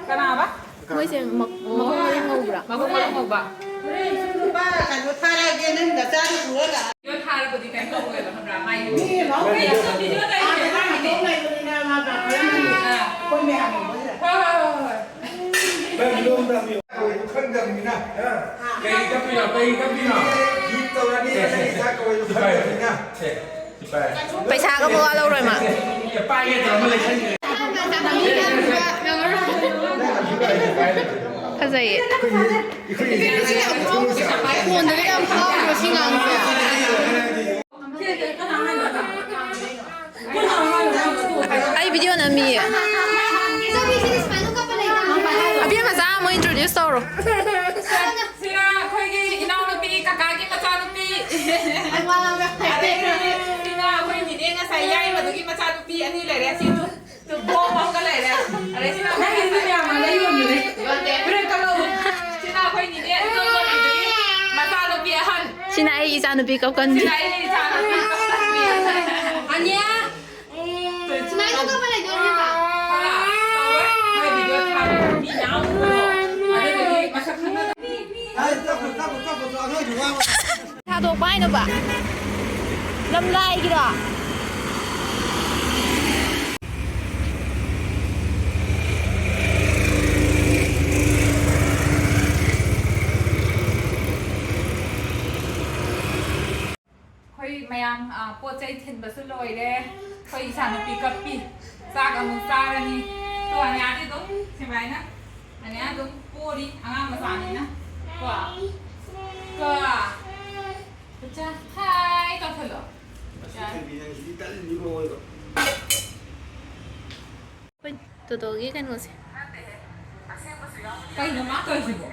ꯀꯅꯥꯕ? ꯃꯣꯏꯁꯦ ꯃ-, ꯃꯈꯣꯡ ꯃꯔꯤ ꯉꯧꯕ꯭ꯔꯥ? ꯃꯈꯣꯡ ꯃꯔꯤ ꯉꯧꯕ꯫ ꯍꯣꯔꯦꯟ ꯁꯨꯝ ꯂꯨꯄꯥ ꯀꯩꯅꯣ ꯊꯥꯔꯛꯑꯒꯦ, ꯅꯪ ꯅꯆꯥꯗꯨ ꯄꯨꯔꯒ ꯂꯥꯛꯑꯣ꯫ ꯌꯣ ꯊꯥꯔꯕꯨꯗꯤ ꯀꯩꯝ ꯇꯧꯔꯣꯏꯕ, ꯈꯪꯕ꯭ꯔꯥ? ꯃꯥꯏ ꯃꯤ ꯂꯧꯕ ꯌꯥꯗꯦ꯫ ꯑꯥꯗ ꯅꯪ ꯅꯇꯣꯝ ꯂꯩꯕꯅꯤꯅ ꯃꯥ ꯄꯥꯈꯠꯂꯝꯃꯅꯤ꯫ ꯑꯥ꯫ ꯑꯩꯈꯣꯏ ꯃꯌꯥꯝ ꯂꯧꯕꯁꯤꯗ꯫ ꯍꯣꯏ, ꯍꯣꯏ, ꯍꯣꯏ, ꯍꯣꯏ꯫ ꯅꯪ ꯂꯣꯟꯗ ꯍꯪꯉꯤꯌꯣ꯫ ꯀꯧꯏꯗꯨ ꯈꯪꯗꯕꯅꯤꯅ꯫ ꯀꯩ ꯀꯞꯄꯤꯅꯣ? ꯀꯩ ꯀꯞꯄꯤꯅꯣ? ꯒꯤꯐ ꯇꯧꯔꯅꯤ, ꯅꯪ ꯏꯆꯥ ꯀꯧꯏꯗꯨ ꯈꯪꯗꯕꯅꯤꯅ꯫ ꯁꯦ, ꯁꯦ, ꯁꯤꯄꯥꯏ꯫ ꯄꯩꯁꯥꯒ ꯃꯋꯥ ꯂꯧꯔꯣꯏ ꯃꯥ꯫ ꯄꯥꯏꯒꯦ ꯇꯧꯔꯝꯃ ꯂꯩꯁꯟꯈ꯭ꯔꯦ꯫ ꯐꯖꯩꯌꯦ꯫ ꯐꯣꯟꯗꯒ ꯌꯥꯝ ꯐꯥꯎꯗ꯭ꯔꯣ ꯁꯤ ꯉꯥꯡꯁꯦ? ꯑꯩ video ꯅꯝꯃꯤꯌꯦ꯫ ꯑꯕꯦꯝꯃ ꯃꯆꯥ ꯑꯃꯨꯛ introduce ꯇꯧꯔꯣ꯫ ꯁꯤꯅ ꯑꯩꯈꯣꯏꯒꯤ ꯏꯅꯥꯎꯅꯨꯄꯤ, ꯀꯀꯥꯒꯤ ꯃꯆꯥꯅꯨꯄꯤ꯫ ꯑꯗꯒꯤ ꯁꯤꯅ ꯑꯩꯈꯣꯏ ꯅꯤꯅꯦ ꯉꯁꯥꯏ ꯌꯥꯏꯃꯗꯨꯒꯤ ꯃꯆꯥꯅꯨꯄꯤ ꯑꯅꯤ ꯂꯩꯔꯦ꯫ ꯁꯤ ꯇꯨ ꯕꯣꯝ ꯑꯃꯒ ꯂꯩꯔꯦ꯫ ꯑꯗꯩ ꯁꯤꯅ ꯅꯪꯒꯤ ꯁꯤꯗꯤ ꯌꯥꯝ ꯃꯥꯟꯅ ꯌꯣꯟꯕꯅꯦ꯫ ꯌꯣꯟꯗꯦ꯫ ꯍꯣꯔꯦꯟ ꯀꯛꯂꯛꯎ꯫ ꯁꯤꯅ ꯑꯩꯈꯣꯏ ꯅꯤꯅꯦ ꯑꯆꯧꯕꯤꯗꯨꯒꯤ ꯃꯆꯥꯅꯨꯄꯤ ꯑꯍꯟ꯫ ꯁꯤꯅ ꯑꯩ ꯏꯆꯥꯅꯨꯄꯤ ꯀꯞꯀꯟꯕꯤ꯫ ꯁꯤꯅ ꯑꯩ ꯏꯆꯥꯅꯨꯄꯤ ꯀꯞꯀꯟꯕꯤ꯫ ꯑꯅꯤꯌꯥ꯫ ꯁꯨꯃꯥꯏꯅ ꯀꯞꯄ ꯂꯩꯗꯣꯏꯅꯦꯕ꯫ ꯍꯥ? ꯇꯧꯔꯣꯏ꯫ ꯃꯣꯏ video ꯊꯥꯔꯦ꯫ ꯃꯤ ꯃꯌꯥꯝ ꯎꯕꯗꯣ꯫ ꯑꯗꯨꯗꯨꯒꯤ ꯃꯁꯛ ꯈꯪꯅꯗꯕ꯫ ꯊꯥꯗꯣꯛꯄ ꯍꯥꯏꯅꯣꯕ? ꯂꯝꯂꯥꯏꯒꯤꯔꯣ? ꯑꯥ, ꯄꯣꯠ ꯆꯩ ꯊꯤꯟꯕꯁꯨ ꯂꯣꯏꯔꯦ꯫ ꯑꯩꯈꯣꯏ ꯏꯆꯥꯅꯨꯄꯤ ꯀꯞꯄꯤ꯫ ꯆꯥꯛ ꯑꯃꯨꯛ ꯆꯥꯔꯅꯤ꯫ ꯇꯣ, ꯑꯅꯤꯌꯥꯗꯤ ꯑꯗꯨꯝ ꯁꯨꯃꯥꯏꯅ, ꯑꯅꯤꯌꯥ ꯑꯗꯨꯝ ꯄꯣꯔꯤ, ꯑꯉꯥꯡ ꯃꯆꯥꯅꯤꯅ꯫ ꯀꯣ? ꯀꯣ? ꯀꯆꯥ, ꯍꯥꯏ ꯇꯧꯁꯜꯂꯣ꯫ ꯑꯁꯤ ꯊꯤꯟꯕꯤ ꯅꯪꯁꯤꯗꯤ ꯇꯜꯂꯤꯕ ꯑꯣꯏꯕ꯫ ꯑꯩꯈꯣꯏ ꯇꯣꯇꯣꯒꯤ ꯀꯩꯅꯣꯁꯦ꯫ ꯀꯩꯅꯣ ꯃꯥ ꯇꯧꯔꯤꯁꯤꯕꯣ?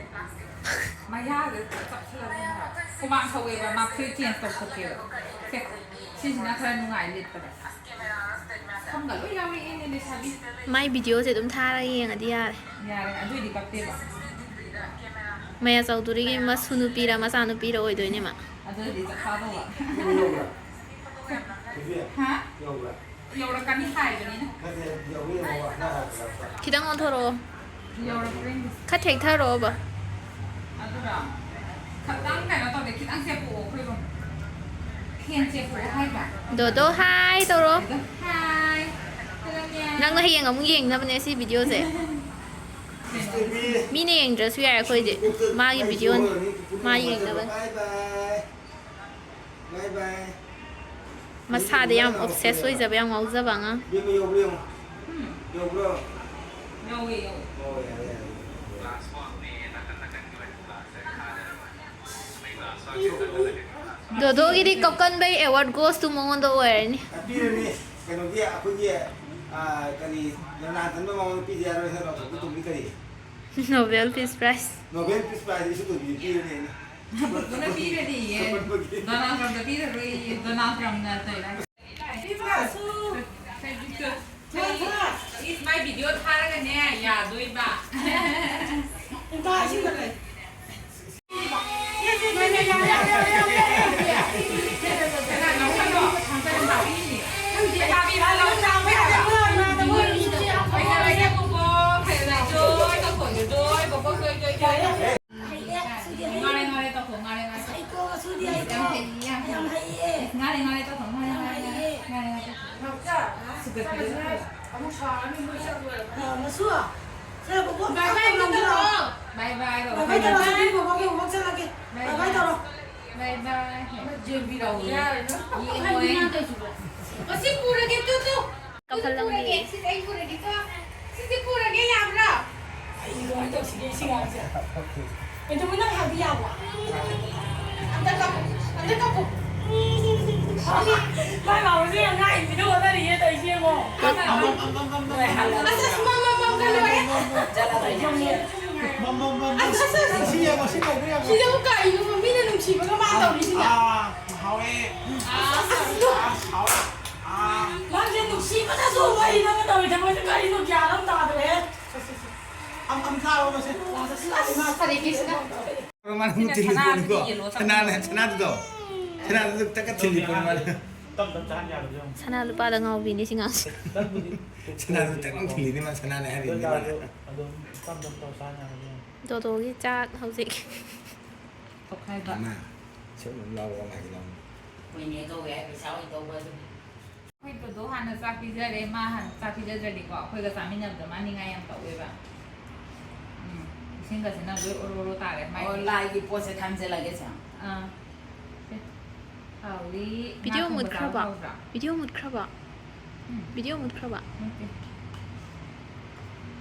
ꯃꯌꯥꯗ ꯆꯞꯁꯤꯜꯂꯒ ꯍꯨꯃꯥꯡ ꯁꯧꯋꯦꯕ, ꯃꯥ ꯐꯨꯔꯤꯠ change ꯇꯧꯊꯣꯛꯀꯦꯕ꯫ ꯁꯦ, ꯁꯤꯁꯤꯅ ꯈꯔ ꯅꯨꯡꯉꯥꯏ ꯂꯤꯠꯄꯗ꯫ ꯁꯝꯒ ꯂꯣꯏ ꯌꯥꯎꯔꯛꯑꯦꯅꯦ ꯂꯩꯁꯥꯕꯤ꯫ ꯃꯥꯏ videoꯁꯦ ꯑꯗꯨꯝ ꯊꯥꯔꯒ ꯌꯦꯡꯉꯗꯤ ꯌꯥꯔꯦ꯫ ꯌꯥꯔꯦ, ꯑꯗꯨꯏꯗꯤ ꯀꯞꯇꯦꯕ꯫ ꯃꯌꯥ ꯆꯧꯗꯨꯔꯤꯒꯤ ꯃꯁꯨ ꯅꯨꯄꯤꯔ ꯃꯆꯥ ꯅꯨꯄꯤꯔ ꯑꯣꯏꯗꯣꯏꯅꯦ ꯃꯥ꯫ ꯑꯗꯨꯏꯗꯤ ꯆꯞ ꯆꯥꯗꯧꯕ꯫ ꯍꯥ? ꯌꯧꯔꯛꯀꯅꯤ ꯍꯥꯏꯕꯅꯤꯅ꯫ ꯈꯤꯇꯪ ꯑꯣꯟꯊꯣꯔꯛꯑꯣ꯫ ꯌꯧꯔꯛꯄ꯭ꯔꯥ ꯌꯦꯡꯒꯦ꯫ ꯈꯔ ꯊꯦꯛꯊꯔꯛꯑꯣꯕ꯫ ꯑꯗꯨꯔꯣ? ꯈꯤꯇꯪ ꯀꯩꯅꯣ ꯇꯧꯗꯦ, ꯈꯤꯇꯪ ꯆꯦꯞꯄꯛꯑꯣ ꯑꯩꯈꯣꯏꯕꯨ꯫ ꯐꯦꯟ ꯆꯦꯞꯄꯛꯑꯣ ꯍꯥꯏꯕ꯫ ꯗꯣꯗꯣ ꯍꯥꯏ ꯇꯧꯔꯣ꯫ ꯗꯣꯗꯣ ꯍꯥꯏ꯫ ꯅꯪꯅ ꯍꯌꯦꯡ ꯑꯃꯨꯛ ꯌꯦꯡꯅꯕꯅꯦ ꯁꯤ videoꯁꯦ꯫ ꯃꯤꯅ ꯌꯦꯡꯗ꯭ꯔꯁꯨ ꯌꯥꯏ ꯑꯩꯈꯣꯏꯗꯤ꯫ ꯃꯥꯒꯤ videoꯅꯤ꯫ ꯃꯥ ꯌꯦꯡꯅꯕꯅꯤ꯫ ꯃꯁꯥꯗ ꯌꯥꯝ obsess ꯑꯣꯏꯖꯕ, ꯌꯥꯝ ꯉꯥꯎꯖꯕ ꯑꯉꯥꯡ꯫ ꯏꯕꯦꯝꯃ ꯌꯧꯕ꯭ꯔꯣ ꯌꯦꯡꯉꯣ꯫ ꯌꯧꯕ꯭ꯔꯣ? ꯌꯧꯋꯦ, ꯌꯧꯋꯦ꯫ ꯑꯣ, ꯌꯥꯔꯦ, ꯌꯥꯔꯦ꯫ ꯗꯣꯗꯣꯒꯤꯗꯤ ꯀꯞꯀꯟꯕꯩ award goes to ꯃꯉꯣꯟꯗ ꯑꯣꯏꯔꯅꯤ꯫ ꯄꯤꯔꯅꯤ꯫ ꯀꯩꯅꯣꯒꯤ ꯑꯩꯈꯣꯏꯒꯤ, ꯑꯥ, ꯀꯔꯤ, ꯅꯅꯥ ꯇꯟꯕ ꯃꯉꯣꯟꯗ ꯄꯤꯗ ꯌꯥꯔꯣꯏ ꯍꯥꯏꯔꯣ? ꯇꯣꯝꯕꯤ ꯇꯣꯝꯕꯤ ꯀꯔꯤ? Nobel Peace Prize꯫ Nobel Peace Prize ꯏꯁꯨ ꯇꯣꯝꯕꯤꯗ ꯄꯤꯔꯅꯤ ꯑꯩꯅ꯫ ꯇꯣꯝꯕꯤꯅ ꯄꯤꯔꯅꯤꯌꯦ꯫ ꯀꯞꯀꯟꯕꯒꯤ꯫ ꯗꯣꯅꯥꯜ ꯇ꯭ꯔꯝꯞꯇ ꯄꯤꯔꯔꯣꯏꯌꯦ꯫ ꯗꯣꯅꯥꯜ ꯇ꯭ꯔꯝꯞꯅ ꯇꯧꯔꯤꯕ꯫ Please, my video ꯊꯥꯔꯒꯅꯦ, ꯌꯥꯗꯣꯏꯕ꯫ ꯉꯥꯔꯦ, ꯉꯥꯔꯦ ꯇꯧꯊꯣꯛ, ꯉꯥꯔꯦ, ꯉꯥꯔꯦ꯫ ꯍꯩꯀꯣ, ꯃꯆꯨꯗꯤ ꯍꯩꯀꯣ꯫ ꯌꯥꯝ ꯍꯩ, ꯌꯥꯝ ꯍꯩ꯫ ꯉꯥꯔꯦ, ꯉꯥꯔꯦ ꯇꯧꯊꯣꯛ, ꯉꯥꯔꯦ, ꯉꯥꯔꯦ, ꯉꯥꯔꯦ, ꯉꯥꯔꯦ, ꯉꯥꯔꯦ꯫ ꯁꯨꯒꯠꯄꯤꯔꯦ꯫ ꯑꯃꯨꯛ ꯁꯥꯔꯅꯤ, ꯃꯣꯏ ꯆꯠꯂꯣꯏꯔꯒ꯫ ꯑ, ꯃꯁꯨ, ꯁꯦ, ꯕꯣꯕꯣꯛ ꯕꯥꯏ ꯕꯥꯏ ꯀꯞꯄ ꯇꯧꯔꯣ꯫ ꯉꯝꯗ꯭ꯔꯣ? ꯕꯥꯏ ꯕꯥꯏ ꯇꯧꯔꯣ꯫ ꯕꯥꯏ ꯕꯥꯏ ꯇꯧꯔꯣ, ꯁꯤꯗꯤ ꯕꯣꯕꯣꯛꯀꯤ ꯍꯣꯝꯋꯥꯛ ꯆꯠꯂꯒꯦ꯫ ꯕꯥꯏ ꯕꯥꯏ ꯕꯥꯏ꯫ ꯇꯧꯔꯣ꯫ ꯕꯥꯏ ꯕꯥꯏ꯫ ꯌꯦꯡꯉꯣꯏ꯫ ꯃꯁꯤ ꯄꯨꯔꯒꯦ, ꯇꯨ, ꯇꯨ꯫ ꯀꯞꯍꯜꯂꯝꯒꯦ꯫ ꯄꯨꯔꯒꯦ, ꯁꯤꯁꯦ ꯑꯩ ꯄꯨꯔꯒꯦꯀꯣ꯫ ꯁꯤꯁꯦ ꯄꯨꯔꯒꯦ, ꯌꯥꯕ꯭ꯔꯥ? ꯑꯩ ꯀꯃꯥꯏꯅ ꯇꯧꯁꯤꯒꯦ, ꯁꯤ ꯉꯥꯡꯁꯦ? ꯀꯩꯗꯧꯕ ꯅꯪ ꯍꯥꯏꯕ ꯌꯥꯕ꯭ꯔꯥ? ꯑꯝꯇ ꯀꯞꯄꯨ, ꯑꯝꯇ ꯀꯞꯄꯨ꯫ ꯃꯥꯏ ꯃꯥꯕꯁꯦ ꯌꯥꯝ ꯉꯥꯡ ꯏꯟꯕꯤꯗ ꯍꯣꯠꯅꯔꯤꯌꯦ ꯇꯧꯔꯤꯁꯦ ꯌꯦꯡꯉꯣ꯫ ꯑꯁ, ꯑꯁ, ꯃꯝ, ꯃꯝ, ꯃꯝ, ꯂꯣꯏꯔꯦ꯫ ꯃꯝ, ꯃꯝ, ꯃꯝ, ꯃꯝ꯫ ꯑꯁ, ꯑꯁ, ꯑꯁ꯫ ꯁꯤ ꯌꯦꯡꯉꯣ, ꯁꯤ ꯇꯧꯕ ꯌꯥꯕ꯭ꯔꯥ? ꯁꯤꯗꯕꯨ ꯀꯔꯤꯅꯣ? ꯃꯤꯅ ꯅꯨꯡꯁꯤꯕꯒ ꯃꯥ ꯇꯧꯔꯤꯁꯤꯅ꯫ ꯑꯥ, ꯍꯥꯎꯋꯦ꯫ ꯑꯁ, ꯑꯁ, ꯑꯁ꯫ ꯑꯁ, ꯍꯥꯎꯋꯦ꯫ ꯑꯥ꯫ ꯅꯪꯁꯦ ꯅꯨꯡꯁꯤꯕꯗꯁꯨ ꯋꯥꯔꯤ ꯅꯪꯅ ꯇꯧꯔꯤ ꯊꯕꯛꯁꯦ ꯀꯔꯤꯅꯣ ꯒ꯭ꯌꯥꯟ ꯑꯃ ꯇꯥꯗ꯭ꯔꯦ꯫ ꯑꯝ, ꯑꯝ ꯆꯥꯔꯣ ꯃꯁꯦ꯫ ꯑꯁ, ꯐꯔꯦ, ꯀꯦꯁꯤꯅ꯫ ꯃꯥꯅ ꯑꯃꯨꯛ ꯊꯤꯜꯂꯤꯕꯅꯤꯀꯣ꯫ ꯁꯅꯥꯅ, ꯁꯅꯥꯗꯨꯗꯣ꯫ ꯁꯅꯥꯗꯨꯗꯣ ꯇꯛꯀ ꯊꯤꯜꯂꯤꯕꯅꯤ ꯃꯥꯅ꯫ ꯇꯞ ꯇꯞ ꯆꯥꯍꯟ ꯌꯥꯗꯕꯁꯦ ꯌꯦꯡꯉꯣ꯫ ꯁꯅꯥ ꯂꯨꯄꯥꯗ ꯉꯥꯎꯕꯤꯅꯤ ꯁꯤ ꯉꯥꯡꯁꯦ꯫ ꯇꯞꯄꯨꯗꯤ ꯁꯅꯥꯗꯨ ꯇꯛ ꯂꯥꯎ ꯊꯤꯜꯂꯤꯅꯤ ꯃꯥ, ꯁꯅꯥꯅ ꯍꯥꯏꯔꯤꯅꯤ ꯑꯗꯨ ꯃꯥꯅ꯫ ꯑꯣꯏꯇꯥꯔꯁꯨ ꯑꯗꯨꯝ ꯇꯞ ꯇꯞ ꯇꯧ ꯆꯥꯍꯟ ꯌꯥꯗꯕꯁꯦ ꯌꯦꯡꯉꯣ꯫ ꯗꯣꯗꯣꯒꯤ ꯆꯥꯛ ꯍꯧꯖꯤꯛ꯫ ꯇꯣꯈꯥꯏꯕ꯫ ꯃꯥ, ꯁꯦꯝ ꯑꯗꯨꯝ ꯂꯥꯎꯔꯣ, ꯃꯥꯒꯤ ꯂꯥꯎꯔꯣ꯫ ꯍꯣꯏꯅꯦ, ꯀꯧꯋꯦ ꯍꯥꯏ ꯄꯩꯁꯥ ꯑꯣꯏꯅ ꯇꯧꯕ ꯑꯗꯨꯅꯤ꯫ ꯑꯩꯈꯣꯏ ꯗꯣꯗꯣ ꯍꯥꯟꯅ ꯆꯥꯛ ꯄꯤꯖꯔꯦ, ꯃꯥ ꯍꯥꯟꯅ ꯆꯥꯛ ꯄꯤꯖꯗ꯭ꯔꯗꯤꯀꯣ, ꯑꯩꯈꯣꯏꯒ ꯆꯥꯃꯤꯟꯅꯕꯗ ꯃꯥ ꯅꯤꯡꯉꯥꯏ ꯌꯥꯝ ꯇꯧꯋꯦꯕ꯫ ꯎꯝ, ꯏꯁꯤꯡꯒꯁꯤꯅ ꯂꯣꯏ ꯑꯣꯔꯣ ꯑꯣꯔꯣ ꯇꯥꯔꯦ ꯃꯥꯏꯗꯤ꯫ ꯑꯣ, ꯂꯥꯏꯒꯤ ꯄꯣꯠꯁꯦ ꯊꯝꯖꯤꯜꯂꯒꯦ ꯁꯦ꯫ ꯑꯥ, ꯁꯦ꯫ ꯍꯥꯎꯔꯤ꯫ ꯉꯥ ꯚꯤꯗꯤꯑꯣ ꯊꯣꯡꯕ ꯆꯥꯕ ꯃꯨꯠꯈ꯭ꯔꯕ? ꯍꯥꯎꯕ꯭ꯔꯥ? ꯚꯤꯗꯤꯑꯣ ꯃꯨꯠꯈ꯭ꯔꯕ? ꯎꯝ꯫ ꯚꯤꯗꯤꯑꯣ ꯃꯨꯠꯈ꯭ꯔꯕ? ꯃꯨꯠꯇꯦ꯫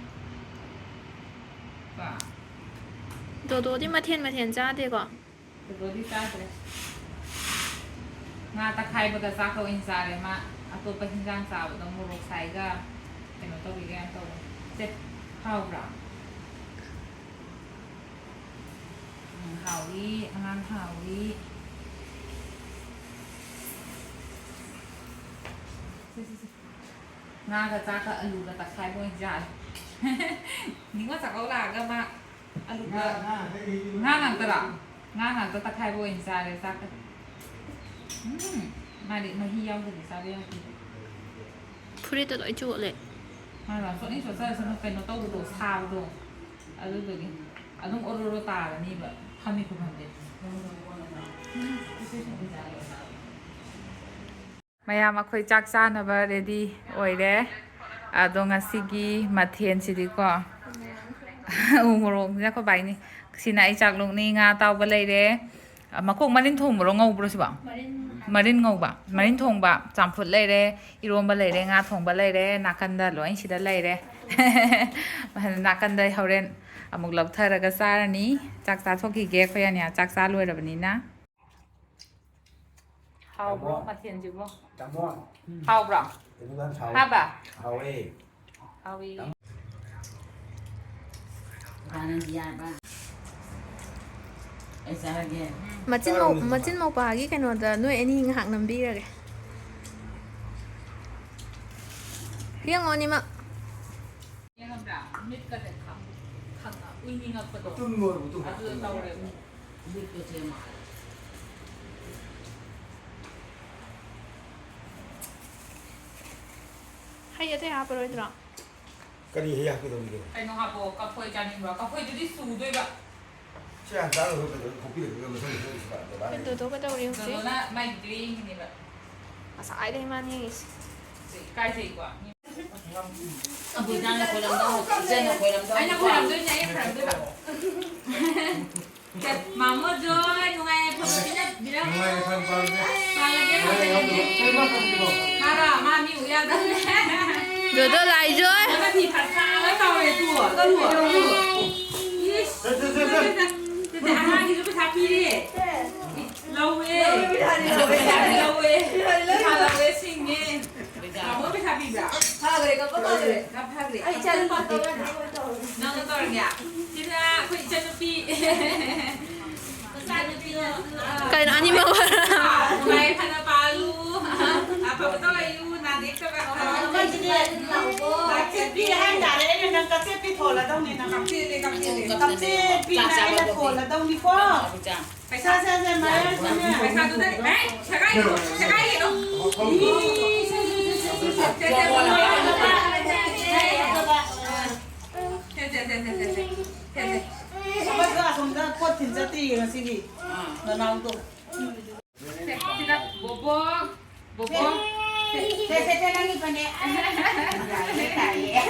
ꯀꯣ? ꯗꯣꯗꯣꯗꯤ ꯃꯊꯦꯜ ꯃꯊꯦꯜ ꯆꯥꯗꯦꯀꯣ? ꯗꯣꯗꯣꯗꯤ ꯆꯥꯗ꯭ꯔꯦ꯫ ꯉꯥ ꯇꯛꯈꯥꯏꯕꯒ ꯆꯥꯛꯀ ꯑꯣꯏꯅ ꯆꯥꯔꯦ ꯃꯥ꯫ ꯑꯇꯣꯞꯄ ꯍꯤꯟꯖꯥꯡ ꯆꯥꯕꯗꯣ ꯃꯣꯔꯣꯛ ꯁꯥꯏꯒ ꯀꯩꯅꯣ ꯇꯧꯕꯤꯒ ꯌꯥꯝ ꯇꯧꯕꯅꯦ꯫ ꯁꯦ, ꯍꯥꯎꯕ꯭ꯔꯥ? ꯎꯝ, ꯍꯥꯎꯏ, ꯑꯉꯥꯡ ꯍꯥꯎꯏ꯫ ꯁꯦ, ꯁꯦ, ꯁꯦ꯫ ꯉꯥꯒ ꯆꯥꯛꯀ ꯑꯂꯨꯒ ꯇꯛꯈꯥꯏꯕ ꯑꯣꯏꯅ ꯆꯥꯔꯦ꯫ ꯅꯤꯉꯣꯜ ꯆꯥꯛꯀꯧ ꯂꯥꯛꯑꯒ ꯃꯥ ꯑꯂꯨꯒ ꯉꯥ, ꯉꯥ, ꯉꯥ ꯉꯥꯛꯇꯔꯥ? ꯉꯥ ꯉꯥꯛꯇ ꯇꯛꯈꯥꯏꯕ ꯑꯣꯏꯅ ꯆꯥꯔꯦ ꯆꯥꯛꯀ꯫ ꯎꯝ, ꯃꯥꯗꯤ ꯃꯍꯤ ꯌꯥꯎꯗꯗꯤ ꯆꯥꯕ ꯌꯥꯗꯦ꯫ ꯐꯨꯔꯤꯠꯇ ꯂꯣꯏ ꯆꯣꯠꯂꯦ꯫ ꯃꯥꯅ ꯆꯣꯠꯅꯤꯡ ꯆꯣꯠꯆꯔꯁꯅꯨ, ꯀꯩꯅꯣ ꯇꯧꯕꯗꯣ, ꯁꯥꯕꯗꯣ, ꯑꯗꯨꯗꯨꯒꯤ꯫ ꯑꯗꯨꯝ ꯑꯣꯔꯣ ꯑꯣꯔꯣ ꯇꯥꯔꯅꯤꯕ, ꯐꯝꯃꯤ ꯈꯨꯐꯝꯁꯦ꯫ ꯎꯝ, ꯃꯌꯥꯝ ꯑꯩꯈꯣꯏ ꯆꯥꯛ ꯆꯥꯅꯕ ready ꯑꯣꯏꯔꯦ꯫ ꯑꯗꯣ ꯉꯁꯤꯒꯤ ꯃꯊꯦꯜꯁꯤꯗꯤꯀꯣ, ꯎ ꯃꯣꯔꯣꯛꯁꯤꯅ ꯑꯩꯈꯣꯏ ꯕꯥꯏꯅꯤ꯫ ꯁꯤꯅ ꯑꯩ ꯆꯥꯛꯂꯨꯛꯅꯤ, ꯉꯥ ꯑꯇꯥꯎꯕ ꯂꯩꯔꯦ, ꯃꯈꯣꯡ ꯃꯔꯤꯟ ꯊꯣꯡꯕ꯭ꯔꯣ, ꯉꯧꯕ꯭ꯔꯣ ꯁꯤꯕꯣ? ꯃꯔꯤꯟ꯫ ꯃꯔꯤꯟ ꯉꯧꯕ, ꯃꯔꯤꯟ ꯊꯣꯡꯕ, ꯆꯝꯐꯨꯠ ꯂꯩꯔꯦ, ꯏꯔꯣꯝꯕ ꯂꯩꯔꯦ, ꯉꯥ ꯊꯣꯡꯕ ꯂꯩꯔꯦ, ꯅꯥꯀꯟꯗ ꯂꯣꯏ ꯁꯤꯗ ꯂꯩꯔꯦ꯫ ꯅꯥꯀꯟꯗ ꯍꯣꯔꯦꯟ ꯑꯃꯨꯛ ꯂꯧꯊꯔꯒ ꯆꯥꯔꯅꯤ꯫ ꯆꯥꯛ ꯆꯥꯊꯣꯛꯈꯤꯒꯦ ꯑꯩꯈꯣꯏ ꯑꯅꯤꯌꯥ, ꯆꯥꯛ ꯆꯥ ꯂꯣꯏꯔꯕꯅꯤꯅ꯫ ꯍꯥꯎꯕ꯭ꯔꯣ ꯇꯥꯃꯣ꯫ ꯃꯊꯦꯜꯁꯤꯕꯣ? ꯇꯥꯃꯣ꯫ ꯍꯥꯎꯕ꯭ꯔꯣ? ꯀꯩꯅꯣ ꯌꯥꯝ ꯁꯥꯎꯋꯦ꯫ ꯍꯥꯕ? ꯍꯥꯎꯋꯦ꯫ ꯍꯥꯎꯋꯤ꯫ ꯇꯥꯃꯣ꯫ ꯅꯪꯗꯤ ꯌꯥꯔꯕ? ꯑꯩ ꯆꯥꯔꯒꯦ꯫ ꯃꯆꯤꯟ ꯃꯧ-, ꯆꯥꯔꯨꯅꯨ꯫ ꯃꯆꯤꯟ ꯃꯧꯄꯥꯒꯤ ꯀꯩꯅꯣꯗ ꯅꯣꯏ ꯑꯅꯤ ꯉꯥꯏꯍꯥꯛ ꯅꯝꯕꯤꯔꯒꯦ꯫ ꯌꯦꯡꯉꯣ ꯑꯅꯤꯃꯛ꯫ ꯈꯪꯕ꯭ꯔꯥ? ꯃꯤꯠꯀꯁꯦ ꯈꯪ-, ꯈꯪ-, ꯎꯏꯅꯤꯡꯉꯛꯄꯗꯣ꯫ ꯇꯨꯝꯃꯣ, ꯇꯨꯝꯃꯣ꯫ ꯑꯗꯨꯗ ꯇꯧꯔꯦꯕ꯫ ꯃꯤꯠꯀꯁꯦ ꯃꯥꯜꯂꯦ꯫ ꯍꯩ ꯑꯇꯩ ꯍꯥꯞꯄꯔꯣꯏꯗ꯭ꯔꯣ? ꯀꯔꯤ ꯍꯩ ꯍꯥꯞꯀꯗꯧꯔꯤꯒꯦ? ꯀꯩꯅꯣ ꯍꯥꯞꯄꯣ, ꯀꯐꯣꯏ ꯆꯥꯅꯤꯡꯕ꯭ꯔꯣ? ꯀꯐꯣꯏꯗꯨꯗꯤ ꯁꯨꯗꯣꯏꯕ꯫ ꯁꯤ ꯍꯥꯟꯅ ꯆꯥꯔꯒ ꯀꯩꯗꯧꯔꯒꯦ? ꯈꯣꯛꯄꯤꯔꯛꯀꯦ, ꯃꯊꯪ ꯃꯊꯪ ꯁꯤꯗ ꯕꯕꯥ ꯂꯩ꯫ ꯗꯣꯗꯣ ꯀꯩꯗꯧꯔꯤ ꯍꯧꯖꯤꯛ? ꯗꯣꯗꯣꯅ ꯃꯥꯏ ꯚꯤꯗꯤꯑꯣ ꯌꯦꯡꯉꯤꯅꯦꯕ꯫ ꯉꯁꯥꯏꯗꯩ ꯃꯥꯅ ꯌꯦꯡꯉꯤꯁꯦ꯫ ꯏꯀꯥꯏꯖꯩꯀꯣ꯫ ꯑꯕꯨꯏꯇꯥꯅ ꯈꯣꯏꯔꯝꯗꯧ, ꯏꯆꯟꯅ ꯈꯣꯏꯔꯝꯗꯧ꯫ ꯑꯩꯅ ꯈꯣꯏꯔꯝꯗꯣꯏꯅꯦ, ꯑꯩꯅ ꯈꯣꯏꯔꯝꯗꯣꯏꯕ꯫ ꯃꯥꯃꯣ ꯖꯣꯏ, ꯅꯨꯡꯉꯥꯏ ꯌꯥꯏꯐꯕ ꯄꯤꯅꯕꯤꯔꯝꯃꯣ꯫ ꯅꯨꯡꯉꯥꯏ ꯌꯥꯏꯐꯕ ꯄꯥꯝꯖꯩ꯫ ꯃꯥꯂꯪꯒꯦ ꯐꯖꯅ ꯌꯦꯡꯉꯦ꯫ ꯃꯥꯔꯣ? ꯃꯥ ꯃꯤ ꯎ ꯌꯥꯗꯕꯅꯦ꯫ ꯗꯣꯗꯣ ꯂꯥꯏꯖꯣꯏ꯫ ꯅꯪꯅ ꯐꯤ ꯐꯖꯅ ꯇꯧꯔꯦ ꯇꯨ, ꯇꯨ, ꯇꯨ꯫ ꯏꯁ꯫ ꯁꯦ, ꯁꯦ, ꯁꯦ, ꯁꯦ꯫ ꯅꯠꯇꯦ, ꯑꯉꯥꯡꯒꯤꯁꯨ ꯄꯩꯁꯥ ꯄꯤꯔꯦ꯫ ꯂꯧꯋꯦ꯫ ꯂꯧꯋꯦ, ꯄꯩꯁꯥ ꯂꯧꯋꯦ꯫ ꯂꯧꯋꯦ꯫ ꯄꯩꯁꯥ ꯂꯧꯋꯦ, ꯁꯤꯡꯉꯦ꯫ ꯃꯥꯃꯣ ꯄꯩꯁꯥ ꯄꯤꯕ꯭ꯔꯥ? ꯐꯈ꯭ꯔꯦ, ꯀꯞꯄ ꯐꯈ꯭ꯔꯦ꯫ ꯀꯞ ꯐꯈ꯭ꯔꯦ꯫ ꯑꯩ ꯏꯆꯥ ꯅꯨꯄꯥ ꯇꯧꯔꯅꯤ꯫ ꯅꯪꯅ ꯇꯧꯔꯒꯦ? ꯁꯤꯅ ꯑꯩꯈꯣꯏ ꯏꯆꯟꯅꯨꯄꯤ꯫ ꯃꯆꯥꯅꯨꯄꯤꯅ꯫ ꯀꯩꯅꯣ ꯑꯅꯤꯃꯛ? ꯂꯥꯏ ꯐꯅ ꯄꯥꯜꯂꯨ꯫ ꯑꯐꯕ ꯇꯧꯔꯛꯌꯨ, ꯅꯥꯗ ꯌꯦꯛꯇꯕ꯫ ꯑꯩꯈꯣꯏꯁꯤꯗꯤ ꯂꯥꯛꯆꯠꯄꯤ ꯍꯥꯏꯇꯥꯔꯦ꯫ ꯑꯩꯅ ꯅꯪ ꯀꯛꯆꯦꯠꯄꯤ ꯊꯣꯜꯂꯗꯧꯅꯤ, ꯅꯪ꯫ ꯀꯛꯆꯦꯠꯄꯤ, ꯀꯛꯆꯦꯠꯄꯤ꯫ ꯀꯛꯆꯦꯠꯄꯤꯅ ꯑꯩꯅ ꯊꯣꯜꯂꯗꯧꯅꯤꯀꯣ꯫ ꯄꯩꯁꯥ, ꯁꯦ, ꯁꯦ, ꯃꯌꯥꯝ ꯁꯦ, ꯁꯦ꯫ ꯄꯩꯁꯥꯗꯨꯗ, ꯑꯦ, ꯁꯦꯒꯥꯏꯒꯅꯨ, ꯁꯦꯒꯥꯏꯒꯅꯨ꯫ ꯁꯦ, ꯁꯦ, ꯁꯦ, ꯁꯦ, ꯁꯦ꯫ ꯁꯦ, ꯁꯦ, ꯁꯦ, ꯁꯦ, ꯁꯦ, ꯁꯦ꯫ ꯁꯦ, ꯁꯦ꯫ ꯑꯃꯗꯣ ꯑꯁꯣꯝꯗ ꯄꯣꯠ ꯊꯤꯟ ꯆꯠꯇꯦꯌꯦ ꯉꯁꯤꯒꯤ꯫ ꯑꯥ꯫ ꯅꯅꯥꯎꯗꯣ꯫ ꯁꯦ, ꯁꯤꯗ ꯕꯣꯕꯣꯛ, ꯕꯣꯕꯣꯛ꯫ ꯁꯦ, ꯁꯦ, ꯁꯦ, ꯅꯪꯒꯤ ꯐꯅꯦꯛ꯫ ꯌꯥꯏꯌꯦ, ꯌꯥꯏꯌꯦ꯫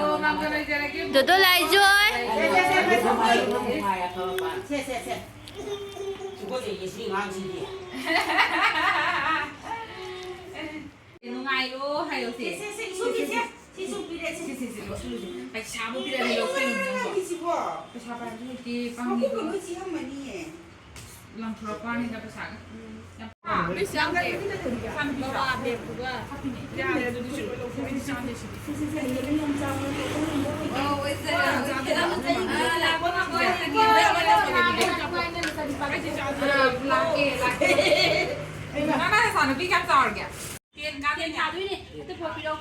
ꯑꯣ, ꯃꯥꯡꯒꯣꯜ ꯑꯣꯏꯖꯔꯒꯦ꯫ ꯗꯣꯗꯣ ꯂꯥꯏꯖꯣꯏ꯫ ꯁꯦ, ꯁꯦ, ꯁꯦ, ꯁꯦ꯫ ꯁꯦ, ꯁꯦ, ꯁꯦ꯫ ꯁꯤ ꯑꯉꯥꯡꯁꯤꯗꯤ꯫ ꯅꯨꯡꯉꯥꯏꯔꯣ ꯍꯥꯏꯌꯣ ꯁꯦ꯫ ꯁꯦ, ꯁꯦ, ꯁꯦ, ꯏꯁꯨ ꯄꯤꯁꯦ꯫ ꯁꯤ ꯏꯁꯨ ꯄꯤꯔꯦ, ꯁꯦ꯫ ꯁꯦ, ꯁꯦ, ꯁꯦ, ꯂꯧꯁꯤꯜꯂꯨꯁꯦ꯫ ꯄꯩꯁꯥꯕꯨ ꯄꯤꯔꯛꯑꯗꯤ ꯂꯧꯁꯤꯜꯂꯨꯅꯦ꯫ ꯀꯩꯅꯣ ꯍꯥꯏꯁꯤꯕꯣ? ꯄꯩꯁꯥ ꯄꯥꯏꯕꯁꯨ ꯂꯩꯇꯦ, ꯃꯀꯣꯛꯀ ꯄꯪꯉꯤꯕ꯫ ꯂꯣꯏ ꯆꯤꯛꯑꯝꯃꯅꯤꯌꯦ꯫ ꯂꯪꯊꯣꯔꯛꯄ ꯋꯥꯅꯤꯗ ꯄꯩꯁꯥꯒ꯫ ꯎꯝ꯫ ꯌꯥꯝ ꯄꯥꯝꯃꯦ꯫ ꯕꯕꯥ ꯕꯦꯒꯇꯨꯒ꯫ ꯌꯥꯔꯦ, ꯑꯗꯨꯗꯤ ꯁꯤ ꯂꯣꯏ ꯂꯧꯊꯣꯛꯑꯦ, ꯁꯤ ꯆꯥꯗꯦ, ꯁꯤꯗꯤ꯫ ꯅꯪ ꯅꯆꯥꯅꯨꯄꯤ ꯀꯌꯥꯝ ꯆꯥꯎꯔꯒꯦ? ꯇꯦꯟ ꯀꯥꯗꯣꯏꯅꯦ꯫ ꯇꯦꯟ ꯊꯥꯗꯣꯏꯅꯦ꯫ ꯑꯗꯨ ꯄꯣꯛꯄꯤꯔꯣ꯫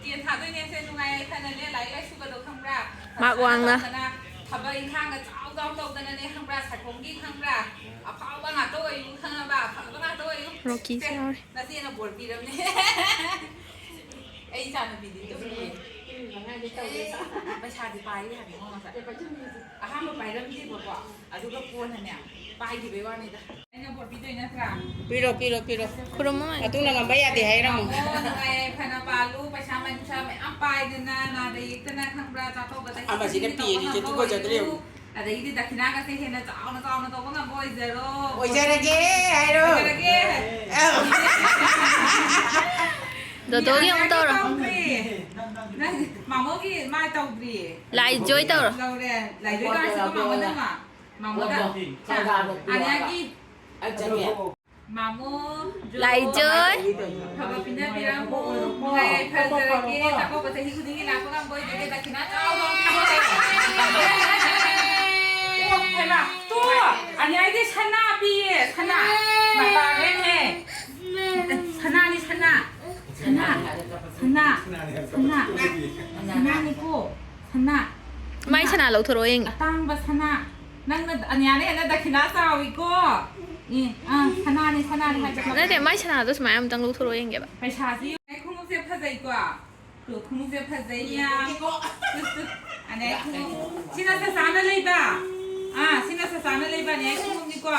ꯇꯦꯟ ꯊꯥꯗꯣꯏꯅꯦ꯫ ꯁꯦ ꯅꯨꯡꯉꯥꯏ ꯌꯥꯏꯐꯅꯅꯦ ꯂꯥꯏꯔꯤꯛ ꯂꯥꯏꯁꯨꯒꯗꯣ ꯈꯪꯕ꯭ꯔꯥ? ꯃꯥꯔꯛ ꯋꯥꯡꯅ꯫ ꯐꯖꯅ ꯇꯧꯗꯅ, ꯊꯕꯛ ꯏꯪꯈꯥꯡꯒ ꯆꯥꯎ ꯆꯥꯎ ꯇꯧꯗꯅꯅꯦ ꯈꯪꯕ꯭ꯔꯥ? ꯁꯥꯏꯈꯣꯝꯒꯤ ꯈꯪꯕ꯭ꯔꯥ? ꯑꯐꯥꯎꯕ ꯉꯥꯛꯇ ꯑꯣꯏꯌꯨ ꯈꯪꯉꯕ? ꯑꯐꯥꯎꯕ ꯉꯥꯛꯇ ꯑꯣꯏꯌꯨ꯫ ꯔꯣꯀꯤꯁꯨ ꯁꯦ, ꯌꯥꯎꯔꯦ꯫ ꯅꯆꯦꯅ ꯕꯣꯔ ꯄꯤꯔꯝꯅꯦ꯫ ꯑꯩ ꯏꯆꯥꯅꯨꯄꯤꯗꯤ ꯇꯨꯝꯃꯤꯌꯦ꯫ ꯄꯩꯁꯥꯗꯤ ꯄꯥꯏꯔꯤ ꯍꯥꯏꯕ ꯉꯁꯥꯏ꯫ ꯑꯍꯥꯟꯕ ꯄꯥꯏꯔꯝꯗꯦꯕꯀꯣ꯫ ꯑꯗꯨꯒ ꯀꯣꯟꯅꯅꯦ ꯄꯥꯏꯈꯤꯕꯩ ꯋꯥꯅꯤꯗ꯫ ꯑꯩꯅ ꯕꯣꯔ ꯄꯤꯗꯣꯏ ꯅꯠꯇ꯭ꯔꯥ? ꯄꯤꯔꯣ, ꯄꯤꯔꯣ, ꯄꯤꯔꯣ꯫ ꯈꯨꯔꯨꯝꯃꯣ꯫ ꯃꯇꯨꯡꯅ ꯉꯝꯕ ꯌꯥꯗꯦ ꯍꯥꯏꯔꯝꯃꯨ꯫ ꯃꯥꯃꯣ, ꯅꯨꯡꯉꯥꯏ ꯌꯥꯏꯐꯅ ꯄꯥꯜꯂꯨ, ꯄꯩꯁꯥ ꯅꯨꯡꯁꯥ ꯃꯌꯥꯝ ꯄꯥꯏꯗꯅ, ꯅꯥꯗ ꯌꯦꯛꯇꯅ ꯈꯪꯕ꯭ꯔꯥ? ꯆꯥꯊꯣꯛꯄꯗ ꯑꯃꯁꯤꯅ ꯄꯤꯔꯤꯁꯦ ꯇꯨꯀꯠꯆꯗ꯭ꯔꯦ ꯌꯦꯡꯉꯨ꯫ ꯑꯗꯒꯤꯗꯤ ꯗꯈꯤꯅꯥꯒꯁꯦ ꯍꯦꯟꯅ ꯆꯥꯎꯅ ꯆꯥꯎꯅ ꯇꯧꯕ ꯉꯝꯕ ꯑꯣꯏꯖꯔꯣ꯫ ꯑꯣꯏꯖꯔꯒꯦ ꯍꯥꯏꯔꯣ꯫ ꯑꯣꯏꯖꯔꯒꯦ꯫ ꯑꯧ꯫ ꯗꯣꯗꯣꯒꯤ ꯑꯃꯨꯛ ꯇꯧꯔꯣ꯫ ꯇꯧꯗ꯭ꯔꯤ꯫ ꯅꯪ ꯃꯥꯃꯣꯒꯤ ꯃꯥ ꯇꯧꯗ꯭ꯔꯤꯌꯦ꯫ ꯂꯥꯏꯖꯣꯏ ꯇꯧꯔꯣ꯫ ꯂꯧꯔꯦ꯫ ꯂꯥꯏꯖꯣꯏ ꯇꯧꯔꯁꯤꯀꯣ ꯃꯥꯃꯣ ꯅꯪ ꯃꯥ꯫ ꯃꯥꯃꯣꯗ꯫ ꯑ, ꯑꯅꯤꯌꯥꯒꯤ꯫ ꯃꯥꯃꯣ ꯖꯣ꯫ ꯂꯥꯏꯖꯣꯏ꯫ ꯐꯕ ꯄꯤꯅꯕꯤꯔꯝꯃꯣ꯫ ꯅꯨꯡꯉꯥꯏ ꯌꯥꯏꯐꯖꯔꯒꯦ꯫ ꯆꯥꯛꯀꯧꯕ ꯆꯍꯤ ꯈꯨꯗꯤꯡꯒꯤ ꯂꯥꯛꯄ ꯉꯝꯕ ꯑꯣꯏꯖꯒꯦ꯫ ꯗꯈꯤꯅꯥ ꯆꯥꯎ ꯆꯥꯎ ꯄꯤꯕ ꯑꯣꯏꯖꯒꯦ꯫ ꯑꯣ, ꯍꯩꯃꯥ, ꯇꯣ! ꯑꯅꯤꯌꯥꯏꯗꯤ ꯁꯅꯥ ꯄꯤꯌꯦ, ꯁꯅꯥ꯫ ꯃꯄꯥꯟ ꯂꯦꯡꯉꯦ꯫ ꯁꯅꯥꯅꯤ, ꯁꯅꯥ꯫ ꯁꯅꯥ꯫ ꯁꯅꯥ꯫ ꯁꯅꯥ꯫ ꯁꯅꯥꯅꯤꯀꯣ꯫ ꯁꯅꯥ꯫ ꯃꯥꯏ ꯁꯅꯥ ꯂꯧꯊꯣꯔꯛꯑꯣ ꯌꯦꯡꯒꯦ꯫ ꯑꯇꯥꯡꯕ ꯁꯅꯥ꯫ ꯅꯪꯅ, ꯑꯅꯤꯌꯥꯅ ꯍꯦꯟꯅ ꯗꯈꯤꯅꯥ ꯆꯥꯎꯏꯀꯣ꯫ ꯑꯦ, ꯑꯥ, ꯁꯅꯥꯅꯤ, ꯁꯅꯥꯅꯤ ꯍꯥꯏꯕ꯫ ꯅꯠꯇꯦ, ꯃꯥꯏ ꯁꯅꯥꯗꯣ ꯁꯨꯃꯥꯏꯅ ꯑꯝꯇꯪ ꯂꯧꯊꯣꯔꯛꯑꯣ ꯌꯦꯡꯒꯦꯕ꯫ ꯄꯩꯁꯥꯁꯤ ꯌꯦꯡꯉꯨ꯫ ꯑꯩ ꯈꯣꯡꯎꯞꯁꯦ ꯐꯖꯩꯀꯣ꯫ ꯇꯨ, ꯈꯣꯡꯎꯞꯁꯦ ꯐꯖꯩ ꯌꯥꯝ꯫ ꯑꯗꯩ ꯈꯣꯡꯎꯞ, ꯁꯤꯅ ꯆꯆꯥꯅ ꯂꯩꯕ꯫ ꯑꯥ, ꯁꯤꯅ ꯆꯆꯥꯅ ꯂꯩꯕꯅꯦ, ꯑꯩ ꯈꯣꯡꯎꯞꯅꯤꯀꯣ꯫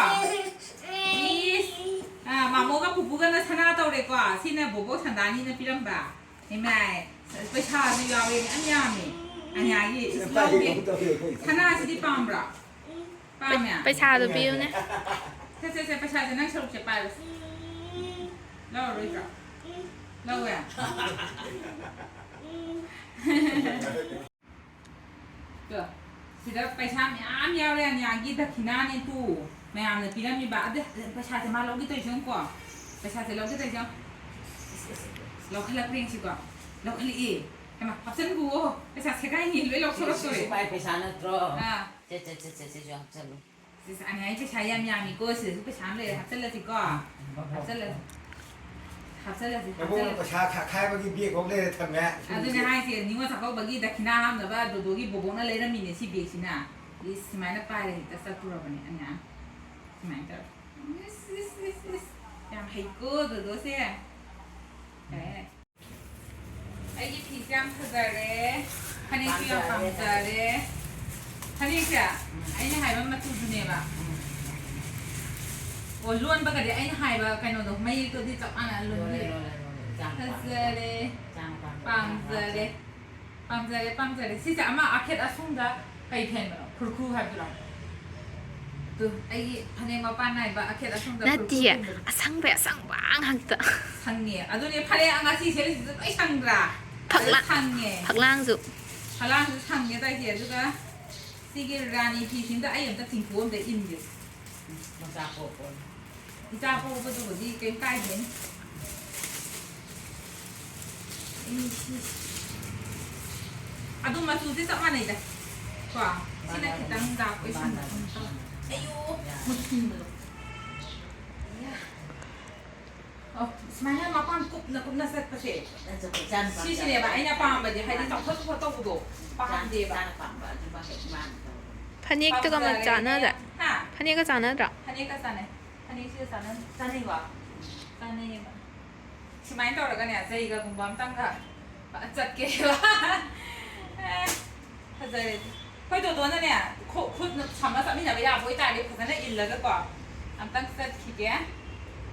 ꯏꯁ, ꯑꯥ, ꯃꯥꯃꯣꯒ ꯄꯨꯄꯨꯒꯅ ꯁꯅꯥ ꯇꯧꯔꯦꯀꯣ꯫ ꯁꯤꯅ ꯕꯣꯕꯣꯛ ꯁꯟꯗꯥꯅꯤꯅ ꯄꯤꯔꯝꯕ꯫ ꯏꯃꯥꯏ, ꯄꯩꯁꯥꯁꯨ ꯌꯥꯎꯋꯦ, ꯃꯌꯥꯝ ꯌꯥꯝꯃꯦ꯫ ꯑꯅꯤꯌꯥꯒꯤ ꯏꯁ ꯂꯧꯒꯦ꯫ ꯁꯅꯥꯁꯤꯗꯤ ꯄꯥꯝꯕ꯭ꯔꯣ? ꯄꯥꯝꯃꯦ꯫ ꯄꯩꯁꯥꯗꯣ ꯄꯤꯌꯨꯅꯦ꯫ ꯁꯦ, ꯁꯦ, ꯁꯦ, ꯄꯩꯁꯥꯁꯦ ꯅꯪ ꯁꯔꯨꯛꯁꯦ ꯄꯥꯏꯔꯣ꯫ ꯂꯧꯔꯔꯣꯏꯗ꯭ꯔꯣ? ꯂꯧꯋꯦ꯫ ꯇꯣ, ꯁꯤꯗ ꯄꯩꯁꯥ ꯃꯌꯥꯝ ꯌꯥꯎꯔꯦ, ꯑꯅꯤꯌꯥꯒꯤ ꯗꯈꯤꯅꯥꯅꯦ ꯇꯨ꯫ ꯃꯌꯥꯝꯅ ꯄꯤꯔꯝꯃꯤꯕ꯫ ꯑꯗꯨ ꯄꯩꯁꯥꯁꯦ ꯃꯥ ꯂꯧꯒꯦ ꯇꯧꯔꯤꯁꯦ ꯌꯦꯡꯉꯨꯀꯣ꯫ ꯄꯩꯁꯥꯁꯦ ꯂꯧꯒꯦ ꯇꯧꯔꯤꯁꯦ ꯌꯦꯡꯉꯨ꯫ ꯂꯧꯈꯠꯂꯛꯄ꯭ꯔꯥ ꯌꯦꯡꯁꯤꯀꯣ꯫ ꯂꯧꯈꯠꯂꯛꯑꯦ꯫ ꯍꯩꯃꯥ, ꯍꯥꯞꯆꯤꯟꯈꯨꯋꯣ꯫ ꯄꯩꯁꯥ ꯁꯦꯒꯥꯏꯅꯤ, ꯂꯣꯏ ꯂꯧꯊꯣꯔꯛꯇꯣꯔꯦ꯫ ꯁꯤ ꯃꯥꯏ ꯄꯩꯁꯥ ꯅꯠꯇ꯭ꯔꯣ? ꯑꯥ꯫ ꯁꯦ, ꯁꯦ, ꯁꯦ, ꯁꯦ, ꯁꯤꯁꯨ ꯍꯥꯞꯆꯜꯂꯨ꯫ ꯁꯤꯁ, ꯑꯅꯤ ꯍꯥꯏ ꯄꯩꯁꯥ ꯌꯥꯝ ꯌꯥꯝꯃꯤꯀꯣ, ꯁꯤꯗꯁꯨ ꯄꯩꯁꯥ ꯑꯃ ꯂꯩꯔꯦ, ꯍꯥꯞꯆꯜꯂꯁꯤꯀꯣ꯫ ꯍꯥꯞꯆꯜꯂꯁꯤ꯫ ꯍꯥꯞꯆꯜꯂꯁꯤ, ꯅꯕꯣꯛꯅ ꯍꯥꯞꯆꯜꯂꯁꯤ꯫ ꯄꯩꯁꯥ ꯈ-, ꯈꯥꯏꯕꯒꯤ bag ꯐꯥꯎ ꯂꯩꯔꯦ ꯊꯝꯃꯦ꯫ ꯑꯗꯨꯅꯦ ꯍꯥꯏꯁꯦ, ꯅꯤꯉꯣꯜ ꯆꯥꯛꯀꯧꯕꯒꯤ ꯗꯈꯤꯅꯥ ꯍꯥꯞꯅꯕ ꯗꯣꯗꯣꯒꯤ ꯕꯣꯕꯣꯛꯅ ꯂꯩꯔꯝꯃꯤꯅꯦ ꯁꯤ bagꯁꯤꯅ꯫ ꯏꯁ, ꯁꯨꯃꯥꯏꯅ ꯄꯥꯏꯔ ꯍꯦꯛꯇ ꯆꯠꯇꯣꯔꯕꯅꯦ ꯑꯅꯤ꯫ ꯁꯨꯃꯥꯏꯅ ꯇꯧꯔ꯫ ꯏꯁ, ꯏꯁ, ꯏꯁ, ꯏꯁ꯫ ꯌꯥꯝ ꯍꯩꯀꯣ ꯗꯣꯗꯣꯁꯦ꯫ ꯌꯥꯔꯦ꯫ ꯑꯩꯒꯤ ꯐꯤꯁꯦ ꯌꯥꯝ ꯐꯖꯔꯦ꯫ ꯐꯅꯦꯛꯁꯨ ꯌꯥꯝ ꯄꯥꯝꯖꯔꯦ꯫ ꯄꯥꯝꯖꯔꯦ꯫ ꯐꯅꯦꯛꯁꯦ ꯎꯝ꯫ ꯑꯩꯅ ꯍꯥꯏꯕ ꯃꯆꯨꯗꯨꯅꯦꯕ꯫ ꯎꯝ꯫ ꯑꯣ, ꯂꯣꯟꯕꯒꯗꯤ ꯑꯩꯅ ꯍꯥꯏꯕ ꯀꯩꯅꯣꯗꯣ, ꯃꯌꯦꯛꯇꯨꯗꯤ ꯆꯞ ꯃꯥꯟꯅ ꯂꯣꯟꯕꯤ꯫ ꯂꯣꯜꯂꯦ, ꯂꯣꯜꯂꯦ, ꯂꯣꯜꯂꯦ꯫ ꯏꯆꯥ ꯅꯨꯄꯥ ꯐꯖꯔꯦ꯫ ꯏꯆꯥ ꯅꯨꯄꯥ ꯄꯥꯝꯖꯔꯦ꯫ ꯄꯥꯝꯖꯔꯦ, ꯄꯥꯝꯖꯔꯦ꯫ ꯁꯤꯁꯦ ꯑꯃ ꯑꯈꯦꯠ ꯑꯁꯨꯡꯗ ꯀꯩ ꯐꯦꯟꯕꯅꯣ? ꯈꯨꯔꯈꯨ ꯍꯥꯏꯕꯗꯨꯔꯣ? ꯑꯗꯨ ꯑꯩꯒꯤ ꯐꯅꯦꯛ ꯃꯄꯥꯟ ꯅꯥꯏꯕ ꯑꯈꯦꯠ ꯑꯁꯨꯡꯗ ꯅꯠꯇꯤꯌꯦ, ꯈꯨꯔꯈꯨ ꯐꯦꯟꯕꯗꯣ꯫ ꯑꯁꯪꯕ ꯑꯁꯪꯕ ꯉꯥꯛꯇ꯫ ꯁꯪꯉꯦ꯫ ꯑꯗꯨꯅꯦ ꯐꯅꯦꯛ ꯉꯁꯤ ꯁꯦꯠꯂꯤꯁꯤꯁꯨ ꯂꯣꯏ ꯁꯪꯗ꯭ꯔꯥ? ꯑꯗꯨ ꯐꯛꯂꯥꯡ-, ꯁꯪꯉꯦ꯫ ꯐꯛꯂꯥꯡꯁꯨ꯫ ꯐꯛꯂꯥꯡꯁꯨ ꯁꯪꯉꯦ ꯇꯧꯏꯁꯦ꯫ ꯑꯗꯨꯒ ꯁꯤꯒꯤ ꯔꯥꯅꯤ ꯐꯤꯁꯤꯡꯗ ꯑꯩ ꯑꯝꯇ ꯆꯤꯡꯊꯣꯛꯑꯝꯗ ꯏꯟꯒꯦ꯫ ꯃꯆꯥ ꯄꯣꯛꯄ꯫ ꯏꯆꯥ ꯄꯣꯛꯄꯗꯨꯕꯨꯗꯤ ꯀꯩꯝ ꯀꯥꯏꯗꯦꯅꯦ꯫ ꯏꯁ, ꯏꯁ꯫ ꯑꯗꯨꯝ ꯃꯆꯨꯁꯦ ꯆꯞ ꯃꯥꯟꯅꯩꯗ꯫ ꯀꯣ? ꯁꯤꯅ ꯃꯥꯟꯅꯕꯅꯦ꯫ ꯈꯤꯇꯪ dark ꯑꯣꯏꯁꯟꯕ ꯃꯥꯟꯅꯕꯅꯦ꯫ ꯑꯗꯨꯝ ꯇꯧ-, ꯑꯌꯣ! ꯃꯨꯁꯤꯟꯕꯗꯣ꯫ ꯌꯥ꯫ ꯑꯣ, ꯁꯨꯃꯥꯏꯅ ꯃꯄꯥꯟ ꯀꯨꯞꯅ ꯀꯨꯞꯅ ꯆꯠꯄꯁꯦ꯫ ꯅꯪ ꯆꯠꯄ ꯏꯆꯥ ꯅꯨꯄꯥ ꯁꯤꯁꯤꯅꯦꯕ ꯃꯆꯥ ꯑꯩꯅ ꯄꯥꯝꯕꯗꯤ, ꯍꯥꯏꯗꯤ ꯆꯥꯎꯊꯣꯛ ꯆꯥꯎꯊꯣꯛ ꯇꯧꯕꯗꯣ ꯄꯥꯝꯗꯦꯕ꯫ ꯏꯆꯥ ꯅꯨꯄꯥ ꯄꯥꯝꯕ ꯑꯗꯨꯃ ꯍꯦꯛ ꯃꯥꯅ ꯇꯧꯔꯕꯅꯦ꯫ ꯐꯅꯦꯛꯇꯨꯒ ꯄꯥꯝꯖꯔꯦꯅꯦ꯫ ꯆꯥꯟꯅꯗ꯭ꯔꯥ? ꯍꯥ? ꯐꯅꯦꯛꯀ ꯆꯥꯟꯅꯗ꯭ꯔꯥ? ꯐꯅꯦꯛꯀ ꯆꯥꯟꯅꯩ꯫ ꯐꯅꯦꯛꯁꯤꯒ ꯆꯥꯟꯅ-, ꯆꯥꯟꯅꯩꯀꯣ? ꯆꯥꯟꯅꯩꯌꯦꯕ꯫ ꯁꯨꯃꯥꯏꯅ ꯇꯧꯔꯒꯅꯦ, ꯆꯩꯒꯒꯨꯝꯕ ꯑꯝꯇꯪꯒ ꯆꯠꯀꯦꯕ꯫ ꯑꯦ, ꯐꯖꯔꯦ꯫ ꯑꯩꯈꯣꯏ ꯗꯣꯗꯣꯅꯅꯦ, ꯈꯨ-, ꯈꯨꯠꯅ ꯁꯝꯃ ꯆꯠꯃꯤꯟꯅꯕ ꯌꯥꯕ ꯑꯣꯏꯇꯥꯔꯗꯤ ꯐꯖꯅ ꯏꯜꯂꯒꯀꯣ꯫ ꯑꯝꯇꯪ ꯆꯠꯈꯤꯒꯦ꯫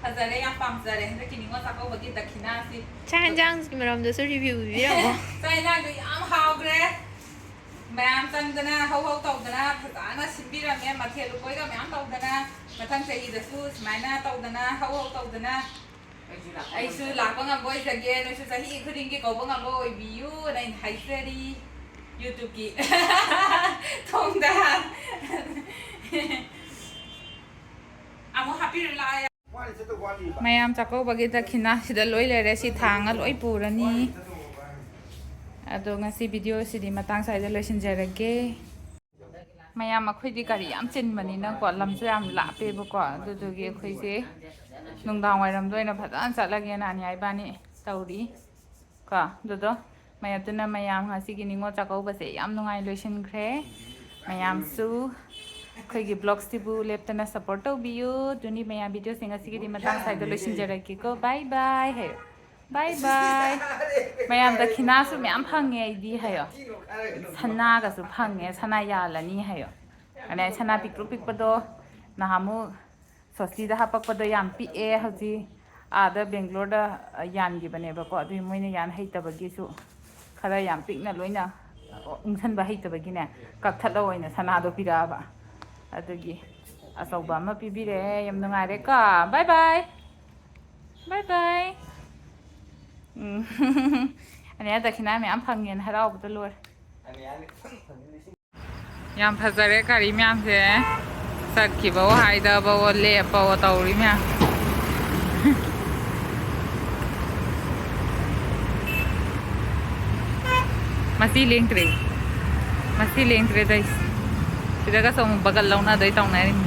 ꯐꯖꯔꯦ, ꯌꯥꯝ ꯄꯥꯝꯖꯔꯦ꯫ ꯍꯟꯗꯛꯀꯤ ꯅꯤꯉꯣꯜ ꯆꯥꯛꯀꯧꯕꯒꯤ ꯗꯈꯤꯅꯥꯁꯤ꯫ ꯆꯥꯛ ꯌꯦꯟꯁꯥꯡꯒꯤ ꯃꯔꯝꯗꯁꯨ review ꯄꯤꯕꯤꯔꯝꯃꯣ꯫ ꯆꯥꯛ ꯌꯦꯟꯁꯥꯡꯗꯣ ꯌꯥꯝ ꯍꯥꯎꯈ꯭ꯔꯦ꯫ ꯃꯌꯥꯝ ꯆꯪꯗꯅ ꯍꯧ ꯍꯧ ꯇꯧꯗꯅ ꯐꯖꯅ ꯁꯤꯟꯕꯤꯔꯝꯃꯦ꯫ ꯃꯊꯦꯜ ꯂꯨꯀꯣꯏꯒ ꯃꯌꯥꯝ ꯇꯧꯗꯅ, ꯃꯊꯪ ꯆꯍꯤꯗꯁꯨ ꯁꯨꯃꯥꯏꯅ ꯇꯧꯗꯅ ꯍꯧ ꯍꯧ ꯇꯧꯗꯅ ꯑꯩꯁꯨ ꯂꯥꯛꯄ ꯉꯝꯕ ꯑꯣꯏꯖꯒꯦ, ꯅꯣꯏꯁꯨ ꯆꯍꯤ ꯈꯨꯗꯤꯡꯒꯤ ꯀꯧꯕ ꯉꯝꯕ ꯑꯣꯏꯕꯤꯌꯨꯅ ꯑꯩꯅ ꯍꯥꯏꯖꯔꯤ꯫ YouTube-ꯀꯤ ꯊꯣꯡꯗ ꯑꯃꯨꯛ ꯍꯥꯞꯄꯤꯔꯨ ꯂꯥꯛꯑꯣ꯫ ꯃꯌꯥꯝ ꯆꯥꯛꯀꯧꯕꯒꯤ ꯗꯈꯤꯅꯥ ꯁꯤꯗ ꯂꯣꯏ ꯂꯩꯔꯦ꯫ ꯁꯤ ꯊꯥꯡꯉ ꯂꯣꯏ ꯄꯨꯔꯅꯤ꯫ ꯑꯗꯣ ꯉꯁꯤ video-ꯁꯤꯗꯤ ꯃꯇꯥꯡ ꯁ꯭ꯋꯥꯏꯗ ꯂꯣꯏꯁꯤꯟꯖꯔꯒꯦ꯫ ꯃꯌꯥꯝ ꯑꯩꯈꯣꯏꯗꯤ ꯒꯥꯔꯤ ꯌꯥꯝ ꯆꯤꯟꯕꯅꯤꯅꯀꯣ, ꯂꯝꯁꯨ ꯌꯥꯝ ꯂꯥꯞꯄꯦꯕꯀꯣ, ꯑꯗꯨꯗꯨꯒꯤ ꯑꯩꯈꯣꯏꯁꯦ ꯅꯨꯡꯗꯥꯡ ꯋꯥꯏꯔꯝꯗ ꯑꯣꯏꯅ ꯐꯖꯅ ꯆꯠꯂꯒꯦꯅ ꯑꯅꯤꯌꯥ ꯏꯕꯥꯅꯤ ꯇꯧꯔꯤ꯫ ꯀꯣ ꯑꯗꯨꯗꯣ ꯃꯌꯥꯝꯗꯨꯅ, ꯃꯌꯥꯝ ꯉꯁꯤꯒꯤ ꯅꯤꯉꯣꯜ ꯆꯥꯛꯀꯧꯕꯁꯦ ꯌꯥꯝ ꯅꯨꯡꯉꯥꯏ ꯂꯣꯏꯁꯤꯟꯈ꯭ꯔꯦ꯫ ꯃꯌꯥꯝꯁꯨ ꯑꯩꯈꯣꯏꯒꯤ vlogs-ꯁꯤꯕꯨ ꯂꯦꯞꯇꯅ support ꯇꯧꯕꯤꯌꯨ꯫ ꯑꯗꯨꯅꯤ ꯃꯌꯥꯝ, video-ꯁꯦ ꯉꯁꯤꯒꯤꯗꯤ ꯃꯇꯥꯡ ꯁ꯭ꯋꯥꯏꯗ ꯂꯣꯏꯁꯤꯟꯖꯔꯒꯦꯀꯣ꯫ Bye bye ꯍꯥꯏꯌꯣ꯫ Bye bye꯫ ꯃꯌꯥꯝ ꯗꯈꯤꯅꯥꯁꯨ ꯃꯌꯥꯝ ꯐꯪꯉꯦ ꯑꯩꯗꯤ ꯍꯥꯏꯌꯣ꯫ ꯁꯅꯥꯒꯁꯨ ꯐꯪꯉꯦ, ꯁꯅꯥ ꯌꯥꯜꯂꯅꯤ ꯍꯥꯏꯌꯣ꯫ ꯑꯗꯩ ꯁꯅꯥ ꯄꯤꯛꯇ꯭ꯔꯨ ꯄꯤꯛꯄꯗꯣ ꯅꯍꯥꯟꯃꯨꯛ ꯁꯣꯁꯇꯤꯗ ꯍꯥꯄꯛꯄꯗꯣ ꯌꯥꯝ ꯄꯤꯛꯑꯦ꯫ ꯍꯧꯖꯤꯛ ꯑꯥꯗ ꯕꯦꯡꯒ꯭ꯂꯣꯔꯗ, ꯑ, ꯌꯥꯟꯈꯤꯕꯅꯦꯕꯀꯣ꯫ ꯑꯗꯨꯒꯤ ꯃꯣꯏꯅ ꯌꯥꯟ ꯍꯩꯇꯕꯒꯤꯁꯨ ꯈꯔ ꯌꯥꯝ ꯄꯤꯛꯅ ꯂꯣꯏꯅ ꯎꯪꯁꯟꯕ ꯍꯩꯇꯕꯒꯤꯅꯦ, ꯀꯛꯊꯠꯂ ꯑꯣꯏꯅ ꯁꯅꯥꯗꯣ ꯄꯤꯔꯛꯑꯕ꯫ ꯑꯗꯨꯒꯤ ꯑꯆꯧꯕ ꯑꯃ ꯄꯤꯕꯤꯔꯛꯑꯦ꯫ ꯌꯥꯝ ꯅꯨꯡꯉꯥꯏꯔꯦꯀꯣ꯫ Bye bye꯫ Bye bye꯫ ꯎꯝ꯫ ꯑꯅꯤꯌꯥ ꯗꯈꯤꯅꯥ ꯃꯌꯥꯝ ꯐꯪꯉꯦꯅ ꯍꯔꯥꯎꯕꯗ ꯂꯣꯏꯔꯦ꯫ ꯌꯥꯝ ꯐꯖꯔꯦ ꯒꯥꯔꯤ ꯃꯌꯥꯝꯁꯦ꯫ ꯆꯠꯈꯤꯕꯋꯣ, ꯍꯥꯏꯗꯕꯋꯣ, ꯂꯦꯞꯄꯋꯣ ꯇꯧꯔꯤ ꯃꯌꯥꯝ꯫ ꯃꯁꯤ ꯂꯦꯡꯗ꯭ꯔꯦ꯫ ꯃꯁꯤ ꯂꯦꯡꯗ꯭ꯔꯦ ꯇꯧꯏꯁꯦ꯫ ꯁꯤꯗꯒꯁꯨ ꯑꯃꯨꯛ ꯕꯒꯜ ꯂꯧꯅꯗꯣꯏ ꯇꯧꯅꯔꯤꯃꯤ꯫